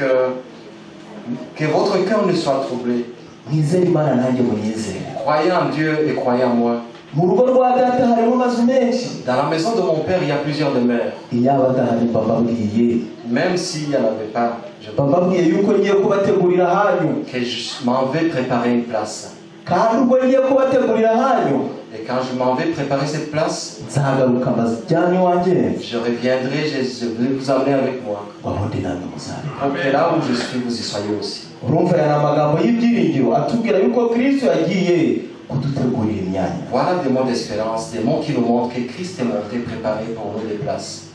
que votre cœur ne soit troublé. Mwizere Imana, nanjye munyizere. Croyez en Dieu et croyez en moi. Mu rugo rwa Data harimo amazu menshi. Dans la maison de mon Père, il y a plusieurs demeures. Iyaba adahari mba mbabwiye. Même s'il n'y en avait pas, je Mba mbabwiye yuko ngiye kubategurira ahanyu. Que je m'en vais préparer une place. Kandi ubwo ngiye kubategurira ahanyu, Et quand je m'en vais préparer cette place, nzagaruka mbajyane iwanjye, je reviendrai, je vais vous emmener avec moi. Ngo aho ndi namwe muzabe. Pour que là où je suis, vous y soyez aussi. Urumva, aya ni amagambo y'ibyiringiro atubwira yuko Kristo yagiye kudutegurira imyanya. Voilà des mots d'espérance, des mots qui nous montrent que Christ est monté préparer pour nous des places.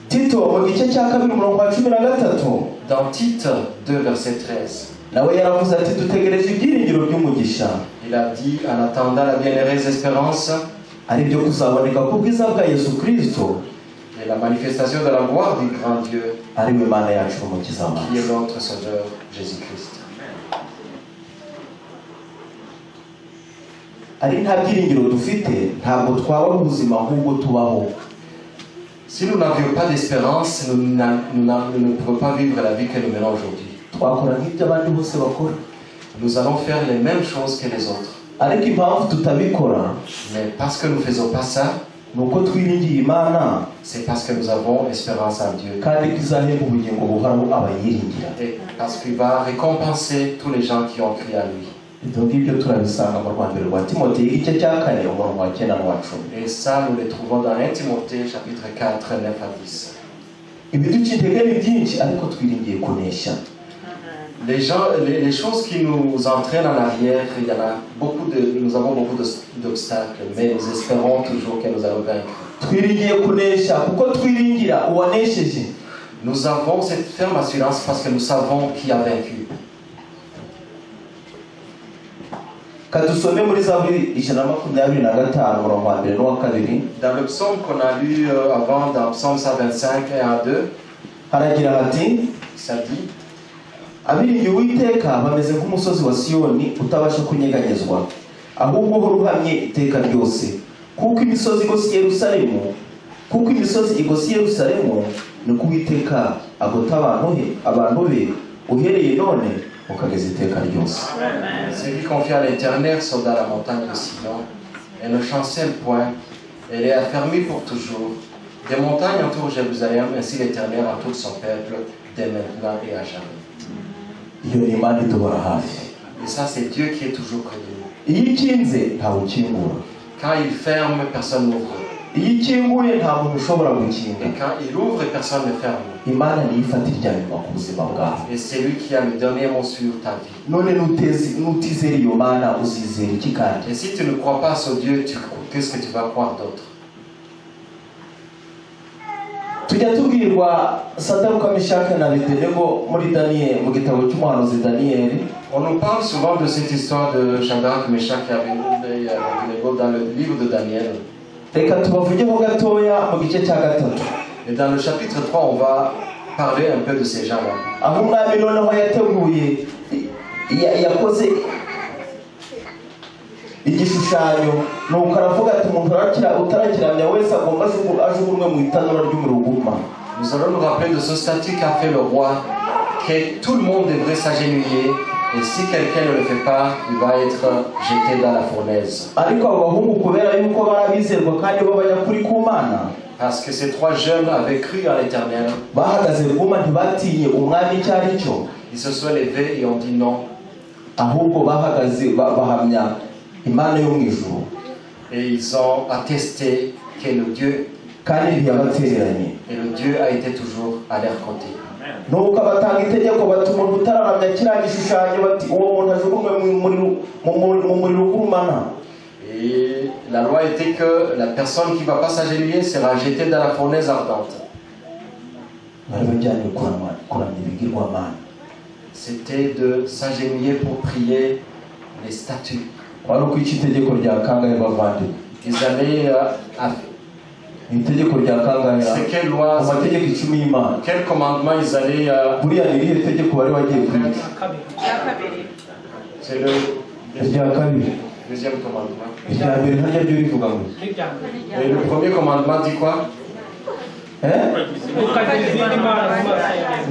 Tito mu gice cya kabiri, umurongo wa 13, Dans Tite 2, verset 13, nawe yaravuze ati dutegereje ibyiringiro by'umugisha, il a dit, en attendant la bienheureuse espérance ari byo kuzaboneka ku bwiza bwa Yesu Kristo, et la manifestation de la gloire du grand Dieu, ari we Mana yacu n'Umukiza qui est wacu. Notre Sauveur Jésus-Christ. Ari nta byiringiro dufite, ntabwo twaba ubuzima nk'ubwo tubaho. Si nous n'avions pas d'espérance, nous ne pouvons pas vivre la vie que nous menons aujourd'hui. Twakora nk'ibyo abandi bose bakora. Nous allons faire les mêmes choses que les autres. Ariko impamvu tutabikora, Mais parce que nous ne faisons pas ça, ni uko twiringiye Imana, c'est parce que nous avons espérance en Dieu. Kandi ko izahemba ubugingo buhoraho abayiringira. Et parce qu'il va récompenser tous les gens qui ont crié à lui. Ibyo ngibyo turabisanga mu rwandiko rwa Timoteyo igice cya kane, umurongo wa cyenda n'uwa cumi. Et ça, nous le trouvons dans 1 Timothée, chapitre 4, 9 à 10. Ibiduca intege ni byinshi, ariko twiringiye kunesha. Les gens, les choses qui nous entraînent en arrière, il y en a beaucoup de, nous avons beaucoup d'obstacles, mais nous espérons toujours que nous allons vaincre. Twiringiye kunesha kuko twiringira uwanesheje. Nous avons cette ferme assurance parce que nous savons qui a vaincu. Kadusome muri Zaburi 125, umurongo wa mbere n'uwa kabiri. Dans le psaume qu'on a lu avant, dans Psaume 125, 1 à 2, Haragira hati: ça dit: Abiringiye Uwiteka bameze nk'umusozi wa Siyoni utabasha kunyeganyezwa, ahubwo uhora uhamye iteka ryose. Kuko imisozi igose i Yerusalemu, kuko imisozi igose i Yerusalemu, niko Uwiteka agota abantu be uhereye none ukageza iteka ryose. Ceux qui confient à l'Éternel sont dans la montagne de Sion, et ne chancellent point. Elle est affermie pour toujours. Des montagnes entourent Jérusalem, ainsi l'Éternel entoure son peuple, dès maintenant et à jamais. Iyo ni Imana iduhora hafi. Et ça, c'est Dieu qui est toujours près de nous. Iyo ikinze ntawe ukingura. Quand il ferme, personne n'ouvre. Iyo ikinguye nta muntu ushobora gukinga. Et quand il ouvre, personne ne ferme. Imana niyo ifata irya nyuma ku buzima bwawe. Et c'est lui qui a le dernier mot sur ta vie. None nutezi- nutizera iyo Mana, uzizera iki kandi? Et si tu ne crois pas à ce Dieu, qu'est-ce que tu vas croire d'autre? Tujya tubwirwa Sadaruka, Meshake na Abedenego muri Daniyeli, mu gitabo cy'umuhanuzi Daniyeli. On nous parle souvent de cette histoire de Shadrach, Meshach et Abednego dans le livre de Daniel. Reka tubavugeho gatoya mu gice cya gatatu. Et dans le chapitre 3, on va parler un peu de ces gens-là. Aho umwami noneho yateguye yakoze igishushanyo, nuko aravuga ati umuntu utarakiramya wese agomba ajugunywe mu itanura ry'umuriro ugurumana. Nous allons nous rappeler de ce statut qu'a fait le roi, que tout le monde devrait s'agenouiller, et si quelqu'un ne le fait pas, il va être jeté dans la fournaise. Ariko abo bahungu, kubera yuko bari abizerwa kandi b'abanyakuri ku Mana, Parce que ces trois jeunes avaient cru en l'Éternel, bahagaze rwuma, ntibatinye umwami icyo ari cyo. Ils se sont levés et ont dit non. Ahubwo bahagaze bahamya Imana yo mu ijuru. Et ils ont attesté que le Dieu, Kandi ntiyabatereranye. Et le Dieu a été toujours à leur côté. Nuko abatanga itegeko bati umuntu utararamya kiriya gishushanyo, bati uwo muntu ajugunywe mu muriro ugurumana. Et la loi était que la personne qui ne va pas s'agenouiller sera jetée dans la fournaise ardente. Bari bajyanye kuramya ibigirwamana. C'était de s'agenouiller pour prier les statues. Kwari ukwica itegeko rya kangahe, bavandimwe? Ils allaient Ni itegeko rya kangahe? C'est quelle loi, Mu mategeko 10 y'Imana. Quel commandement ils allaient Buriya ni irihe tegeko bari bagiye kwica? C'est le Irya kabiri. deuxième commandement. Irya mbere harya ryo rivuga ngo? Et le premier commandement dit quoi? Eh?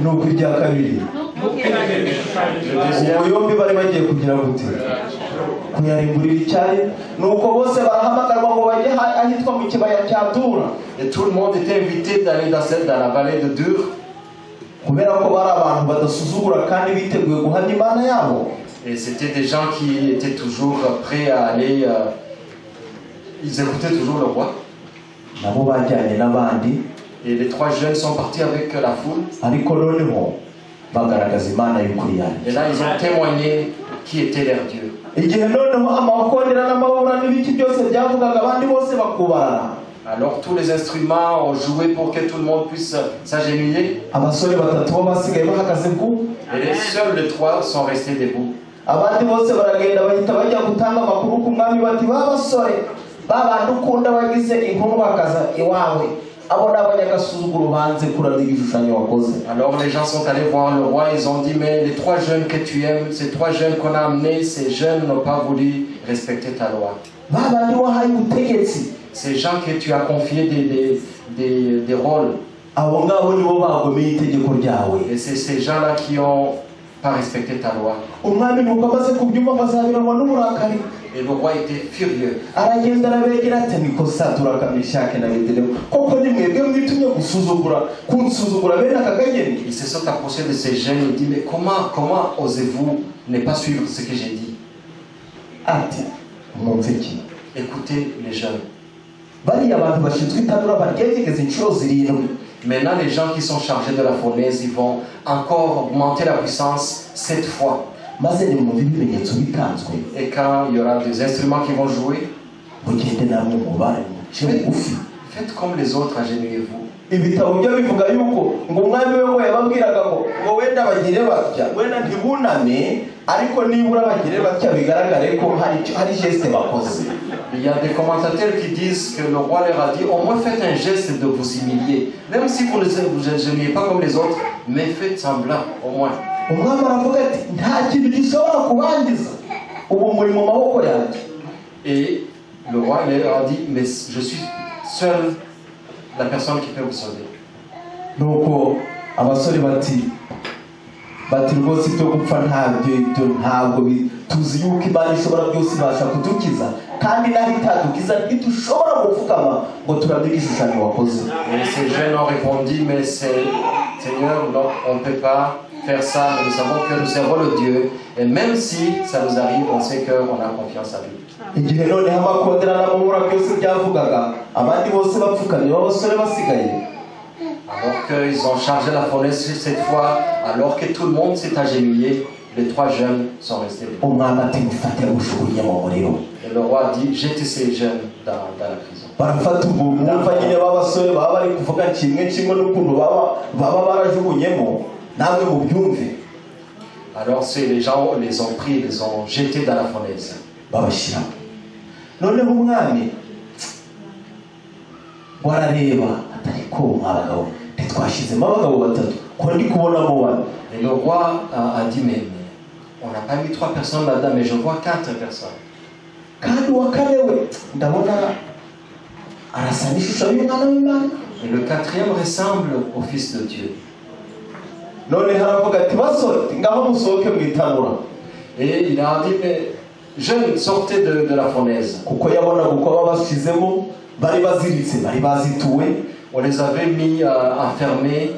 Ni uko irya kabiri. Le deuxième. Ubwo yombi bari bagiye kugira gute? Kuyarimburira icyari. Nuko bose barahamagarwa ngo bajye ahitwa mu kibaya cya Dura. Et tout le monde était invité d'aller dans la vallée de Dur. Kubera ko bari abantu badasuzugura kandi biteguye guhamya Imana yabo. Et c'était des gens qui étaient toujours prêts à aller. Ils écoutaient toujours le roi. Nabo bajyanye n'abandi. Et les trois jeunes sont partis avec la foule. Ariko noneho bagaragaza Imana y'ukuri yanjye. Et là, ils ont témoigné qui était leur Dieu. Igihe noneho amakondera n'amabura n'ibiki byose byavugaga, abandi bose bakubarara, Alors tous les instruments ont joué pour que tout le monde puisse s'agenouiller. Abasore batatu bo basigaye bahagaze ku. Et les seuls les trois sont restés debout. Abandi bose baragenda, bahita bajya gutanga amakuru ku mwami bati ba basore ba bandi ukunda bagize inkuru bakaza iwawe, abo ni abanyagasuzuguro, banze kuramya igishushanyo wakoze. Alors les gens sont allés voir le roi, ils ont dit, mais les trois jeunes que tu aimes, ces trois jeunes qu'on a amenés, ces jeunes n'ont pas voulu respecter ta loi. Ba bandi wahaye ubutegetsi, Ces gens que tu as confiés des rôles, abo ngabo nibo bagomeye itegeko ryawe. Et c'est ces gens-là qui ont pas respecté ta loi. Umwami nuko amaze kubyumva ngo azabiranwa n'uburakari. Et le roi était furieux. Aragenda arabegera ati niko Saduraka, Meshake na Abedenego, koko ni mwebwe mwitumye gusuzugura kunsuzugura bene aka kageni? Ils se sont approchés de ces jeunes et dit, mais comment osez-vous ne pas suivre ce que j'ai dit? Ati mwumve iki. Écoutez les jeunes. Bariya bantu bashinzwe itanura baryegegeza inshuro zirindwi. Maintenant, les gens qui sont chargés de la fournaise, ils vont encore augmenter la puissance cette fois. Maze nimwumve ibimenyetso bitanzwe, Et quand il y aura des instruments qui vont jouer, mugende namwe mubare muce bugufi. Faites comme les autres, agenouillez-vous. Ibitabo byo bivuga yuko ngo umwami we ngo yababwiraga ngo wenda bagire batya, wenda ntibuname, ariko nibura bagire batya bigaragare ko hari geste bakoze. Il y a des commentateurs qui disent que le roi leur a dit: au moins faites un geste de vous humilier. Même si vous ne vous agenouillez pas comme les autres, mais faites semblant au moins. Umwami aravuga ati nta kintu gishobora kubangiza ubu muri mu maboko yanjye. Et le roi leur a dit: mais je suis seul la personne qui peut vous sauver. Nuko abasore bati rwose ibyo gupfa ntabyo, ibyo ntabwo tuzi yuko Imana ishobora byose ibasha kudukiza, kandi naho itadukiza ntidushobora gupfukama ngo turamye igishushanyo wakoze. Et ces jeunes ont répondu: mais Seigneur, non, on ne peut pas faire ça, mais nous savons que nous servons le Dieu. Et même si ça nous arrive, on sait qu'on a confiance à lui. Igihe noneho amakondera n'amahura byose byavugaga, abandi bose bapfukamye, b'abasore basigaye, Alors qu'ils ont chargé la fournaise cette fois, alors que tout le monde s'est agenouillé, les trois jeunes sont restés debout. Umwami ati mufate mushugunye mu muriro. Et le roi a dit: jetez ces jeunes dans la prison. Barafata ubu mwumva nyine b'abasore baba bari kuvuga kimwe kimwe n'ukuntu baba barajugunyemo, namwe mubyumve. Alors les gens les ont pris, les ont jetés dans la fournaise. Babashyiramo. Noneho umwami warareba atari ko mwa bagabo ntitwashyizemo abagabo batatu ko ndi kubonamo bane? Et le roi a dit: mais on n'a pas mis trois personnes là-dedans, mais je vois quatre personnes. Kandi uwa kane we ndabona arasa n'ishusho y'umwana w'Imana. Et le quatrième ressemble au Fils de Dieu. Noneho aravuga ati basore, ngaho musohoke mu itanura. Et il a dit: mais jeunes, sortez de la fournaise. Kuko yabonaga uko babashyizemo bari baziritse, bari bazituwe. On les avait mis enfermés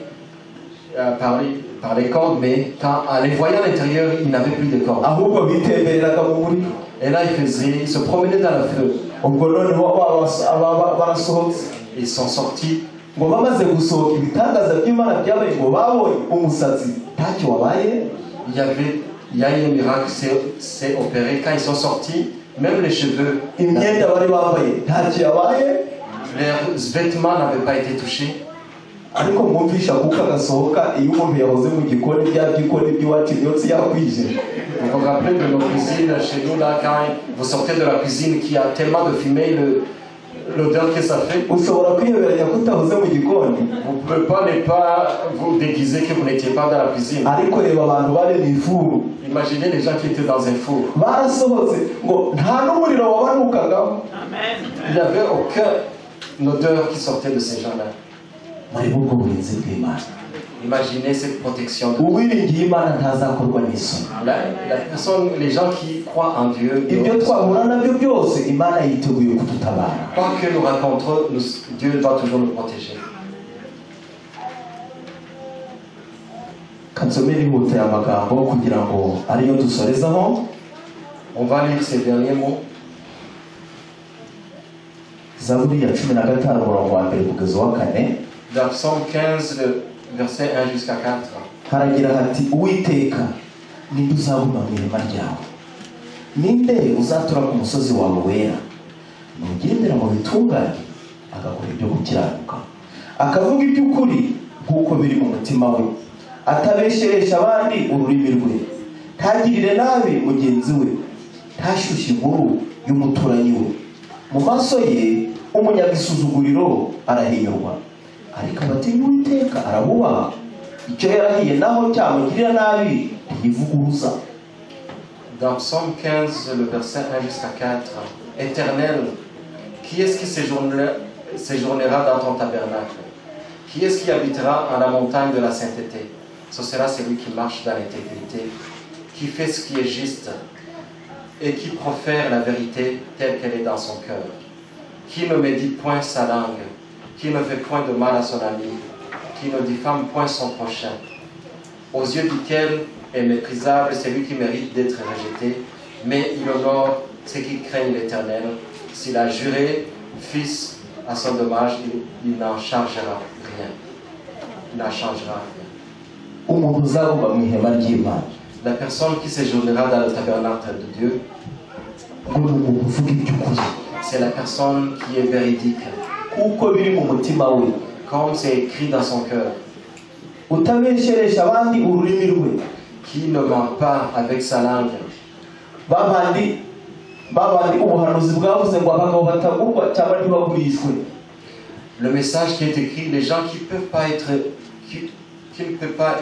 par les cordes, mais quand, en les voyant à l'intérieur, ils n'avaient plus de cordes. Ahubwo bitembereraga mu muriro. Et là, ils se promenaient dans le feu. Ubwo noneho barasohotse. Ils sont sortis. Ngo bamaze gusohoka, ibitangaza by'Imana byabaye, ngo babonye umusatsi ntacyo wabaye. Il y a eu un miracle s'est opéré. Quand ils sont sortis, même les cheveux, imyenda bari bambaye ntacyo yabaye. Leurs vêtements n'avaient pas été touchés. Ariko mwumvisha kuko agasohoka iyo umuntu yahoze mu gikoni, bya byikoni by'iwacu, imyotsi yakwije. Vous vous rappelez de nos cuisines chez nous, là, quand vous sortez de la cuisine qui a tellement de fumée, l'odeur que ça fait, ushobora kwiyoberanya ko utahoze mu gikoni. Vous ne pouvez pas ne pas vous déguiser que vous n'étiez pas dans la cuisine. Ariko reba abantu bari mu ifuru. Imaginez les gens qui étaient dans un four. Barasohotse ngo nta n'umuriro wabanukagaho. Il n'y avait aucune odeur qui sortait de ces gens-là. Murebe ubwo burinzi bw'Imana. Imaginez cette protection de Uwiringiye Imana ntazakorwa n'isoni. La personne, les gens qui croient en Dieu, ibyo twahura nabyo byose, Imana yiteguye kudutabara. Quoi que nous rencontrons, Dieu va toujours nous protéger. Kansome nihuta aya magambo kugira ngo ariyo dusorezaho. On va lire ces derniers mots. Zaburi ya 15, umurongo wa mbere kugeza uwa kane. Dans Psaume 15, le verset 1 jusqu'à 4. Haragira hati Uwiteka, ninde uzaguma mu ihema ryawe? Ninde uzatura ku musozi wawe wera? Nugendera mu bitunganye, agakora ibyo gukiranuka, akavuga iby'ukuri nk'uko biri mu mutima we, atabesheresha abandi ururimi rwe, ntagirire nabi mugenzi we, ntashyushye inkuru y'umuturanyi we, mu maso ye umunyagisuzuguriro arahinyurwa, ariko abatinya Uwiteka arabubaha, icyo yarahiye naho cyamugirira nabi ntiyivuguruza. Dans Psaume 15, le verset 1 jusqu'à 4, Éternel, qui est-ce qui séjournera dans ton tabernacle? Qui est-ce qui habitera en la montagne de la sainteté? Ce sera celui qui marche dans l'intégrité, qui fait ce qui est juste et qui profère la vérité telle qu'elle est dans son cœur, qui ne médite point sa langue, qui ne fait point de mal à son ami, qui ne diffame point son prochain, aux yeux duquel est méprisable celui qui mérite d'être rejeté, mais il honore ceux qui craignent l'Éternel. S'il a juré, fils, à son dommage, il n'en chargera rien. ne changera rien. Umuntu uzaguma mu ihema ry'Imana, La personne qui séjournera dans le tabernacle de Dieu, ngo ni umuntu uvuga iby'ukuri, c'est la personne qui est véridique, kuko biri mu mutima we, comme c'est écrit dans son cœur, utabesheresha abandi ururimi rwe, qui ne ment pas avec sa langue. Babandi babandi ubuhanuzi bwavuze ngo abagabo batagurwa cyangwa ntibagurishwe. Le message qui est écrit, les gens qui ne peuvent pas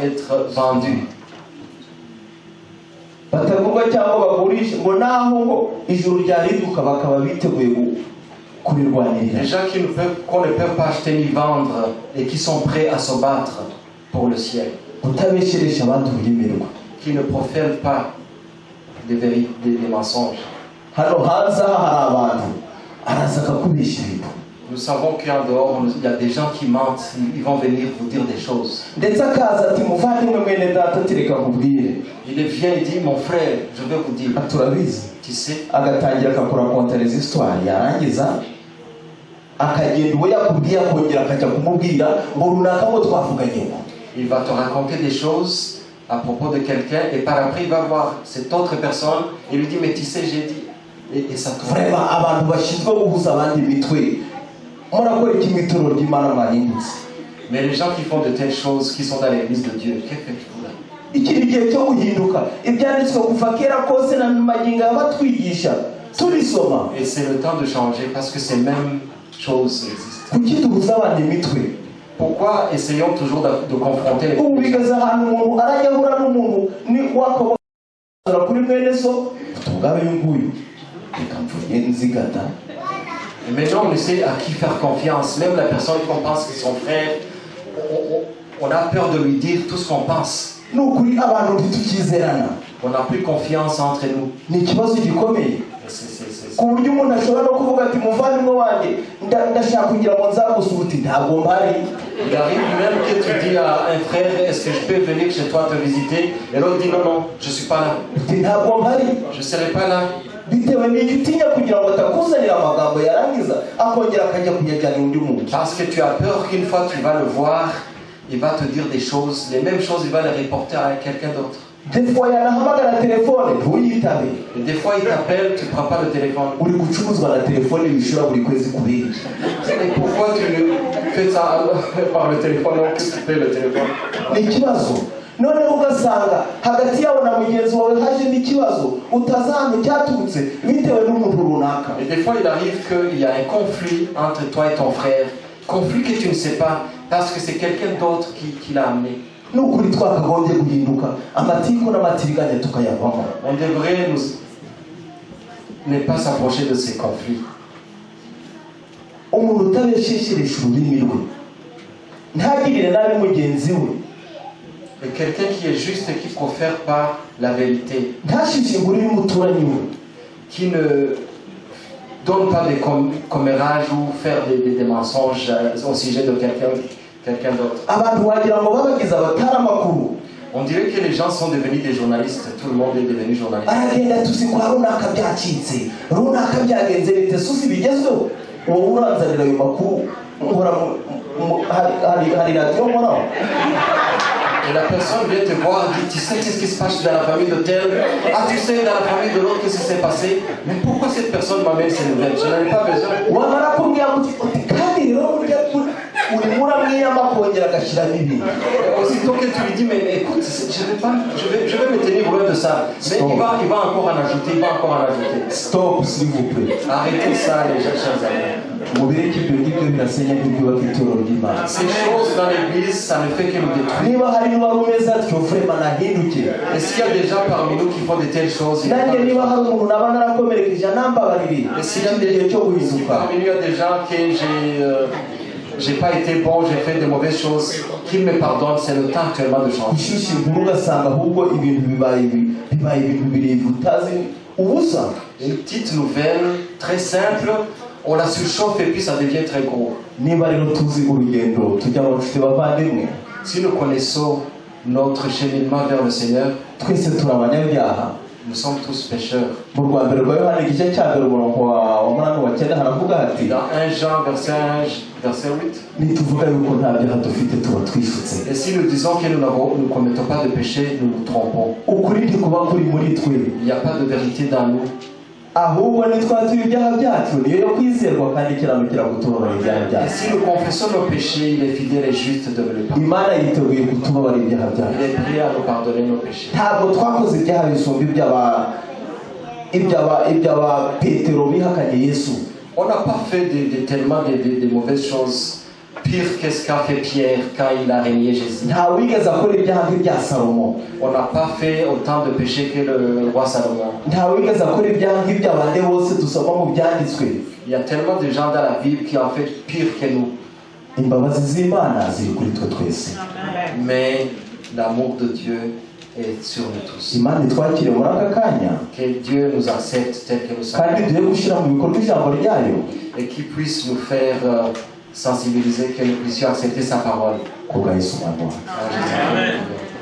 être vendus, batagurwa cyangwa bagurisha, ngo naho ngo ijuru ryariduka bakaba biteguye kurirwanirira. Les gens qu'on ne peut pas acheter ni vendre et qui sont prêts à se battre pour le ciel, utabesheresha abandi ururimi rwe, qui ne profèrent pas des mensonges. Hano hanze aha hari abantu araza akakubesha ibintu. Nous savons qu'en dehors, il y a des gens qui mentent, ils vont venir vous dire des choses. Ndetse akaza ati muvandimwe mwene data ati reka nkubwire. Il vient et dit, mon frère, je vais vous dire, Ati urabizi. Tu sais, Agatangira akakurakontareza histoire, yarangiza akagenda uwo yakubwiye akongera akajya kumubwira ngo runaka ngo twavuganye ngo. Il va te raconter des choses à propos de quelqu'un et par après il va voir cette autre personne et lui dit, mais tu sais, j'ai dit, et ça tourne. Vraiment abantu bashinzwe guhuza abandi imitwe murakora iki mu itorero ry'Imana mwahindutse? Mais les gens qui font de telles choses, qui sont dans l'église de Dieu, que faites-vous là? Iki ni igihe cyo guhinduka. Ibyanditswe kuva kera kose na magingo aya batwigisha tubisoma. Et c'est le temps de changer parce que ces mêmes choses existent. Kuki duhuza abandi imitwe? Pourquoi essayons toujours de confronter les Ubu bigeze ahantu umuntu arajya ahura n'umuntu ni wakabona kuri mwene so tubwabe uyu nguyu reka mvuge nzigata. Et maintenant, on sait à qui faire confiance. Même la personne qu'on pense que c'est son frère, on a peur de lui dire tout ce qu'on pense. Ni ukuri abantu ntitukizerana. On n'a plus confiance entre nous. Ni ikibazo gikomeye. Et Ku buryo umuntu ashobora no kuvuga ati muvandimwe wanjye ndashaka kugira ngo nzagusure uti ntabwo mpari. Il arrive même que tu dis à un frère, est-ce que je peux venir chez toi te visiter? Et l'autre dit, non, non, je ne suis pas là. Uti ntabwo mpari. Je ne serai pas là. Bitewe n'icyo utinya kugira ngo atakuzanira amagambo yarangiza akongera akajya kuyajyana undi muntu. Parce que tu as peur qu'une fois tu vas le voir, il va te dire des choses, les mêmes choses, il va les reporter à quelqu'un d'autre. Des fois yanahamagara telefone ntuyitabe. Et des fois, il t'appelle, tu ne prends pas le téléphone. Uri gucuruzwa na telefone wishyura buri kwezi kubera iki? Et pourquoi tu fais ça par le téléphone alors que tu fais le téléphone? Ni ikibazo. Noneho ugasanga hagati yawe na mugenzi wawe hajemo ikibazo utazi ahantu cyaturutse bitewe n'umuntu runaka. Et des fois, il arrive qu'il y a un conflit entre toi et ton frère. Conflit que tu ne sais pas parce que c'est quelqu'un d'autre qui l'a amené. Ni ukuri twakagombye guhinduka amatiku n'amatiriganya tukayavamo. On devrait ne pas s'approcher de ces conflits. Umuntu utabeshesheresha ururimi rwe ntagirire nabi mugenzi we, Et quelqu'un qui est juste et qui profère pas la vérité, ntashyushye inkuru y'umuturanyi we, qui ne donne pas des commérages ou faire des mensonges au sujet de quelqu'un d'autre. Abantu wagira ngo babagize abatari amakuru. On dirait que les gens sont devenus des journalistes, tout le monde est devenu journaliste. Aragenda tuzi kwa runaka byacitse runaka byagenze bite susi bigezweho wowe uranzanira ayo makuru nkora hari radiyo nkoraho. Et la personne vient te voir et dit, tu sais qu'est-ce qui se passe dans la famille de tel? Ah, tu sais dans la famille de l'autre qu'est-ce qui s'est passé? Mais pourquoi cette personne m'amène ces nouvelles? Je n'en ai pas besoin. Wamara kumbwira uti uti kandi rero burya urimo uramwiyama akongera agashyiramo ibindi. Et aussitôt que tu lui dis, mais écoute, je vais pas, je vais me tenir loin de ça. Mais il va encore en ajouter, il va encore en ajouter. Stop, s'il vous plaît. Arrêtez ça, les gens, chers amis. Mubireke ibyo ngibyo birasenya ntibyubaka itorero ry'Imana. Ces choses dans l'église, ça ne fait que nous détruire. Niba hari n'uwari umeze atyo vraiment nahinduke. Est-ce qu'il y a des gens parmi nous qui font de telles choses? Nanjye niba hari umuntu naba narakomerekeje anambabarire. Est-ce qu'il y a iki gihe cyo Si guhinduka. parmi nous, il y a des gens que j'ai pas été bon, j'ai fait de mauvaises choses, qu'ils me pardonnent, c'est le temps actuellement de changer. Gushyushya inkuru ugasanga ahubwo ibintu bibaye bibaye ibintu birebire utazi ubusa. Une petite nouvelle, très simple, on la surchauffe et puis ça devient très gros. Niba rero tuzi urugendo tujya mu nshuti bavandimwe, Si nous connaissons notre cheminement vers le Seigneur, twese turi abanyabyaha. Nous sommes tous pécheurs. Mu rwa mbere rwa Yohani, igice cya mbere, umurongo wa munani, wa cyenda, haravuga hati: Dans 1 Jean, verset 1, verset 8, "Nituvuga yuko nta byaha dufite, tuba twishutse." Et si nous disons que nous ne commettons pas de péché, nous nous trompons. Ukuri ntikuba kuri muri twe. Il n'y a pas de vérité dans nous. Ahubwo nitwatura ibyaha byacu, niyo yo kwizerwa kandi ikiranukira kutubabarira ibyaha Et byacu. si nous confessons nos péchés, il est fidèle et juste de nous le pardonner. Imana yiteguye kutubabarira ibyaha byacu. Il est prêt à nous pardonner nos péchés. Ntabwo twakoze ibyaha bisumba iby'aba Petero bihakanye Yesu. On n'a pas fait tellement de mauvaises choses pires que ce qu'a fait Pierre quand il a renié Jésus. Nta wigeze akora ibyaha nk'ibya Salomo. On n'a pas fait autant de péchés que le roi Salomon. Nta wigeze akora ibyaha nk'iby'abandi bose dusoma mu byanditswe. Il y a tellement de gens dans la Bible qui ont fait pire que nous. Imbabazi z'Imana ziri kuri twe twese. Mais l'amour de Dieu est sur nous tous. Imana itwakire muri aka kanya. Que Dieu nous accepte tel que nous sommes Kandi duhe gushyira mu bikorwa ijambo ryayo. Et qu'il puisse nous faire sensibiliser, que nous puissions accepter sa parole. Ku bwa Yesu Umwami wacu. En Jésus-Christ.